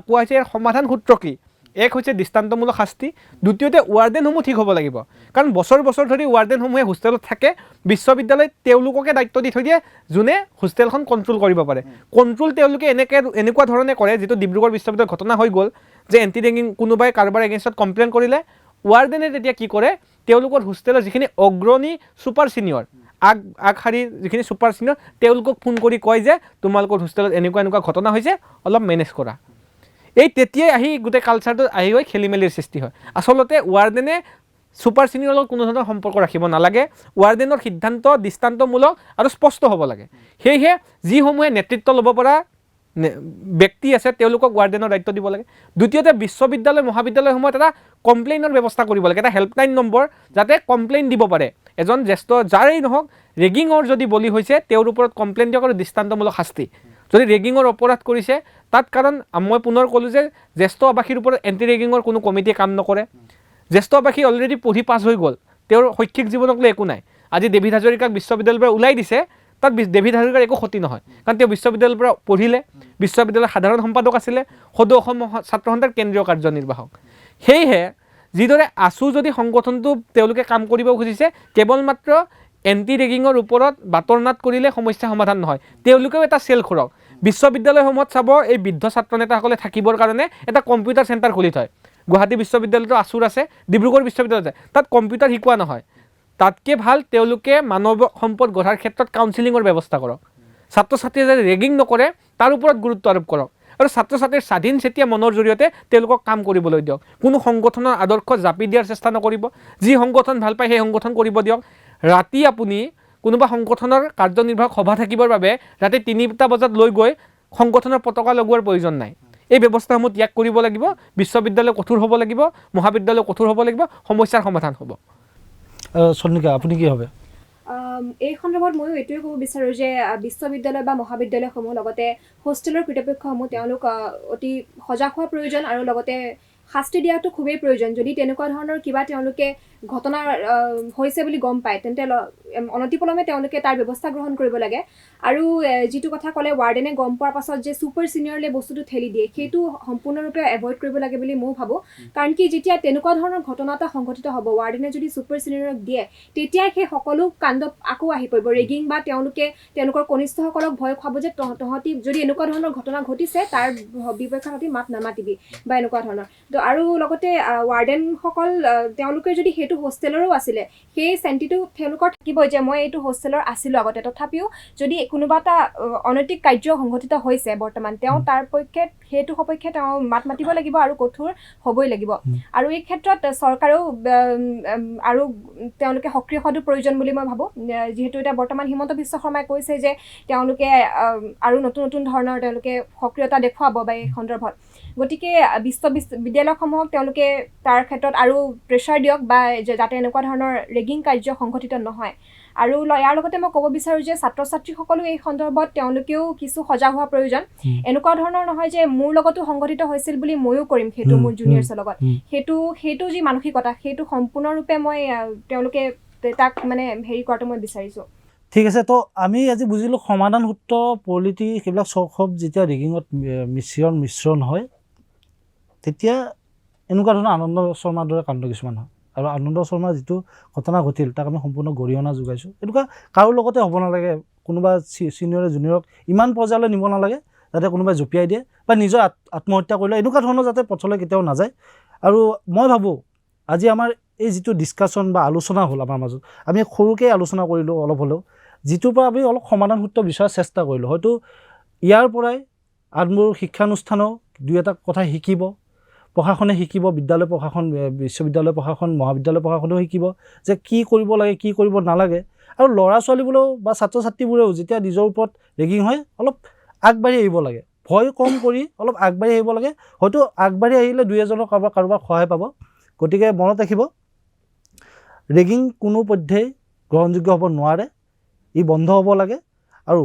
কোৱা হৈছে ইয়াৰ সমাধান সূত্ৰ কি? এক হৈছে দৃষ্টান্তমূলক শাস্তি, দ্বিতীয়তে ৱাৰ্ডেনসমূহ ঠিক হ'ব লাগিব, কাৰণ বছৰ বছৰ ধৰি ৱাৰ্ডেনসমূহে হোষ্টেলত থাকে, বিশ্ববিদ্যালয়ত তেওঁলোককে দায়িত্ব দি থৈ দিয়ে যোনে হোষ্টেলখন কণ্ট্ৰল কৰিব পাৰে। কণ্ট্ৰল তেওঁলোকে এনেকুৱা ধৰণে কৰে, যিটো ডিব্ৰুগড় বিশ্ববিদ্যালয়ৰ ঘটনা হৈ গ'ল যে এণ্টি ৰেগিং কোনোবাই কাৰোবাৰ এগেইনষ্টত কমপ্লেইন কৰিলে, ৱাৰ্ডেনে তেতিয়া কি কৰে, তেওঁলোকৰ হোষ্টেলৰ যিখিনি অগ্ৰণী ছুপাৰ ছিনিয়ৰ, আগশাৰীৰ যিখিনি ছুপাৰ ছিনিয়ৰ, তেওঁলোকক ফোন কৰি কয় যে তোমালোকৰ হোষ্টেলত এনেকুৱা এনেকুৱা ঘটনা হৈছে, অলপ মেনেজ কৰা। এই তেতিয়াই আহি গোটেই কালচাৰটো আহি গৈ খেলি মেলিৰ সৃষ্টি হয়। আচলতে ৱাৰ্ডেনে ছুপাৰ ছিনিয়ৰৰ লগত কোনো ধৰণৰ সম্পৰ্ক ৰাখিব নালাগে, ৱাৰ্ডেনৰ সিদ্ধান্ত দৃষ্টান্তমূলক আৰু স্পষ্ট হ'ব লাগে। সেয়েহে যিসমূহে নেতৃত্ব ল'ব পৰা ব্যক্তি আছে তেওঁলোকক ৱাৰ্ডেনৰ দায়িত্ব দিব লাগে। দ্বিতীয়তে বিশ্ববিদ্যালয় মহাবিদ্যালয়সমূহত এটা কমপ্লেইনৰ ব্যৱস্থা কৰিব লাগে, এটা হেল্পলাইন নম্বৰ, যাতে কমপ্লেইন দিব পাৰে এজন জ্যেষ্ঠ যাৰেই নহওক, ৰেগিঙৰ যদি বলি হৈছে তেওঁৰ ওপৰত কমপ্লেইন দিয়ক আৰু দৃষ্টান্তমূলক শাস্তি। যদি ৰেগিঙৰ অপৰাধ কৰিছে তাত, কাৰণ মই পুনৰ ক'লোঁ যে জ্যেষ্ঠ আৱাসীৰ ওপৰত এণ্টি ৰেগিঙৰ কোনো কমিটিয়ে কাম নকৰে। জ্যেষ্ঠ আৱাসী অলৰেডি পঢ়ি পাছ হৈ গ'ল, তেওঁৰ শৈক্ষিক জীৱনক লৈ একো নাই। আজি ডেভিড হাজৰিকাক বিশ্ববিদ্যালয়ৰ পৰা ওলাই দিছে, তাত ডেভিড হাজৰিকাৰ একো ক্ষতি নহয়, কাৰণ তেওঁ বিশ্ববিদ্যালয়ৰ পৰা পঢ়িলে, বিশ্ববিদ্যালয়ৰ সাধাৰণ সম্পাদক আছিলে, সদৌ অসম ছাত্ৰ সন্থাৰ কেন্দ্ৰীয় কাৰ্যনিৰ্বাহক। সেয়েহে যিদৰে আছু যদি সংগঠনটো তেওঁলোকে কাম কৰিব খুজিছে, কেৱল মাত্ৰ এণ্টি ৰেগিঙৰ ওপৰত বাটৰ নাট কৰিলে সমস্যা সমাধান নহয়, তেওঁলোকেও এটা চেল খোলক। বিশ্ববিদ্যালয়সমূহত চাব এই বৃদ্ধ ছাত্ৰ নেতাসকলে থাকিবৰ কাৰণে এটা কম্পিউটাৰ চেণ্টাৰ খুলি থয়। গুৱাহাটী বিশ্ববিদ্যালয়তো আছুৰ আছে, ডিব্ৰুগড় বিশ্ববিদ্যালয়ত আছে, তাত কম্পিউটাৰ শিকোৱা নহয়। তাতকৈ ভাল তেওঁলোকে মানৱ সম্পদ গঢ়াৰ ক্ষেত্ৰত কাউন্সিলিঙৰ ব্যৱস্থা কৰক, ছাত্ৰ ছাত্ৰীয়ে যাতে ৰেগিং নকৰে তাৰ ওপৰত গুৰুত্ব আৰোপ কৰক, আৰু ছাত্ৰ ছাত্ৰীৰ স্বাধীন চেতিয়া মনৰ জৰিয়তে তেওঁলোকক কাম কৰিবলৈ দিয়ক। কোনো সংগঠনৰ আদৰ্শ জাপি দিয়াৰ চেষ্টা নকৰিব, যি সংগঠন ভাল পায় সেই সংগঠন কৰিব দিয়ক। ৰাতি আপুনি কোনোবা সংগঠনৰ কাৰ্যনিৰ্বাহক সভা থাকিবৰ বাবে ৰাতি 3টা বজাত লৈ গৈ সংগঠনৰ পতাকা লগোৱাৰ প্ৰয়োজন নাই। এই ব্যৱস্থাসমূহ ত্যাগ কৰিব লাগিব, বিশ্ববিদ্যালয় কঠোৰ হ'ব লাগিব, মহাবিদ্যালয় কঠোৰ হ'ব লাগিব, সমস্যাৰ সমাধান হ'ব। চন্দ্ৰিকা, আপুনি কি ভাবে? এই সন্দৰ্ভত ময়ো এইটোৱে ক'ব বিচাৰোঁ যে বিশ্ববিদ্যালয় বা মহাবিদ্যালয়সমূহ লগতে হোষ্টেলৰ কৰ্তৃপক্ষসমূহ তেওঁলোক অতি সজাগ হোৱা প্ৰয়োজন আৰু লগতে শাস্তি দিয়াটো খুবেই প্ৰয়োজন। যদি তেনেকুৱা ধৰণৰ কিবা তেওঁলোকে ঘটনা হৈছে বুলি গম পায়, তেন্তে অনতিপলমে তেওঁলোকে তাৰ ব্যৱস্থা গ্ৰহণ কৰিব লাগে। আৰু যিটো কথা ক'লে ৱাৰ্ডেনে গম পোৱাৰ পাছত যে ছুপাৰ ছিনিয়ৰলৈ বস্তুটো ঠেলি দিয়ে, সেইটো সম্পূৰ্ণৰূপে এভইড কৰিব লাগে বুলি ময়ো ভাবোঁ। কাৰণ কি যেতিয়া তেনেকুৱা ধৰণৰ ঘটনা এটা সংঘটিত হ'ব, ৱাৰ্ডেনে যদি ছুপাৰ ছিনিয়ৰক দিয়ে, তেতিয়াই সেই সকলো কাণ্ড আকৌ আহি পৰিব। ৰেগিং বা তেওঁলোকে তেওঁলোকৰ কনিষ্ঠসকলক ভয় খুৱাব যে তহঁতি যদি এনেকুৱা ধৰণৰ ঘটনা ঘটিছে তাৰ বিপক্ষে তহঁতি মাত নামাতিবি বা এনেকুৱা ধৰণৰ। তো আৰু লগতে ৱাৰ্ডেনসকল তেওঁলোকে যদি সেইটো সেইটো হোষ্টেলৰো আছিলে, সেই চেণ্টিটো তেওঁলোকৰ থাকিবই যে মই এইটো হোষ্টেলৰ আছিলোঁ আগতে। তথাপিও যদি কোনোবা এটা অনৈতিক কাৰ্য সংঘটিত হৈছে বৰ্তমান, তেওঁ তাৰ পক্ষে সেইটো সপক্ষে তেওঁ মাত মাতিব লাগিব আৰু কঠোৰ হ'বই লাগিব। আৰু এই ক্ষেত্ৰত চৰকাৰেও আৰু তেওঁলোকে সক্ৰিয় হোৱাটো প্ৰয়োজন বুলি মই ভাবোঁ। যিহেতু এতিয়া বৰ্তমান হিমন্ত বিশ্ব শৰ্মাই কৈছে যে তেওঁলোকে আৰু নতুন নতুন ধৰণৰ তেওঁলোকে সক্ৰিয়তা দেখুৱাব বা এই সন্দৰ্ভত। গতিকে বিশ্ববিদ্যালয়সমূহক তেওঁলোকে তাৰ ক্ষেত্ৰত আৰু প্ৰেছাৰ দিয়ক বা যাতে এনেকুৱা ধৰণৰ ৰেগিং কাৰ্য সংঘটিত নহয়। আৰু ইয়াৰ লগতে মই ক'ব বিচাৰোঁ যে ছাত্ৰ ছাত্ৰীসকলো এই সন্দৰ্ভত তেওঁলোকেও কিছু সজাগ হোৱা প্ৰয়োজন। এনেকুৱা ধৰণৰ নহয় যে মোৰ লগতো সংঘটিত হৈছিল বুলি ময়ো কৰিম সেইটো মোৰ জুনিয়ৰ্ছৰ লগত, সেইটো সেইটো যি মানসিকতা সেইটো সম্পূৰ্ণৰূপে মই তেওঁলোকে তাক মানে হেৰি কৰাটো মই বিচাৰিছোঁ। ঠিক আছে, তো আমি আজি বুজিলোঁ সমাধান সূত্ৰ, পলিটি, সেইবিলাক চব যেতিয়া ৰেগিঙত মিশ্ৰণ হয় তেতিয়া এনেকুৱা ধৰণৰ আনন্দ শৰ্মাৰ দৰে কাণ্ড কিছুমান হয়। আৰু আনন্দ শৰ্মাৰ যিটো ঘটনা ঘটিল তাক আমি সম্পূৰ্ণ গৰিহণা যোগাইছোঁ। এনেকুৱা কাৰো লগতে হ'ব নালাগে, কোনোবা ছিনিয়ৰে জুনিয়ৰক ইমান পৰ্যায়লৈ নিব নালাগে যাতে কোনোবাই জঁপিয়াই দিয়ে বা নিজৰ আত্মহত্যা কৰিলে, এনেকুৱা ধৰণৰ যাতে পথলৈ কেতিয়াও নাযায়। আৰু মই ভাবোঁ আজি আমাৰ এই যিটো ডিছকাশ্যন বা আলোচনা হ'ল আমাৰ মাজত, আমি সৰুকৈ আলোচনা কৰিলোঁ অলপ হ'লেও, যিটোৰ পৰা আমি অলপ সমাধান সূত্ৰ বিচৰাৰ চেষ্টা কৰিলোঁ। হয়তো ইয়াৰ পৰাই আনবোৰ শিক্ষানুষ্ঠানেও দুই এটা কথা শিকিব, প্ৰশাসনে শিকিব, বিদ্যালয় প্ৰশাসন, বিশ্ববিদ্যালয় প্ৰশাসন, মহাবিদ্যালয় প্ৰশাসনেও শিকিব যে কি কৰিব লাগে কি কৰিব নালাগে। আৰু ল'ৰা ছোৱালীবোৰেও বা ছাত্ৰ ছাত্ৰীবোৰেও যেতিয়া নিজৰ ওপৰত ৰেগিং হয় অলপ আগবাঢ়ি আহিব লাগে, ভয় কম কৰি অলপ আগবাঢ়ি আহিব লাগে। হয়তো আগবাঢ়ি আহিলে দুই এজনৰ কাৰোবাৰ সহায় পাব। গতিকে মনত ৰাখিব, ৰেগিং কোনো পধ্যেই গ্ৰহণযোগ্য হ'ব নোৱাৰে, ই বন্ধ হ'ব লাগে আৰু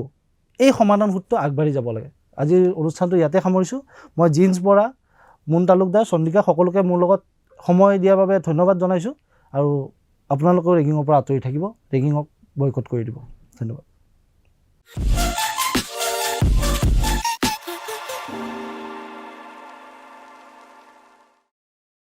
এই সমাধান সূত্ৰ আগবাঢ়ি যাব লাগে। আজিৰ অনুষ্ঠানটো ইয়াতে সামৰিছোঁ। মই জিন্স বৰা, মুন তালুকদাৰ, চন্দ্ৰিকা সকলোকে মোৰ লগত সময় দিয়াৰ বাবে ধন্যবাদ জনাইছোঁ। আৰু আপোনালোকেও ৰেগিঙৰ পৰা আঁতৰি থাকিব, ৰেগিঙক বয়কট কৰি দিব। ধন্যবাদ।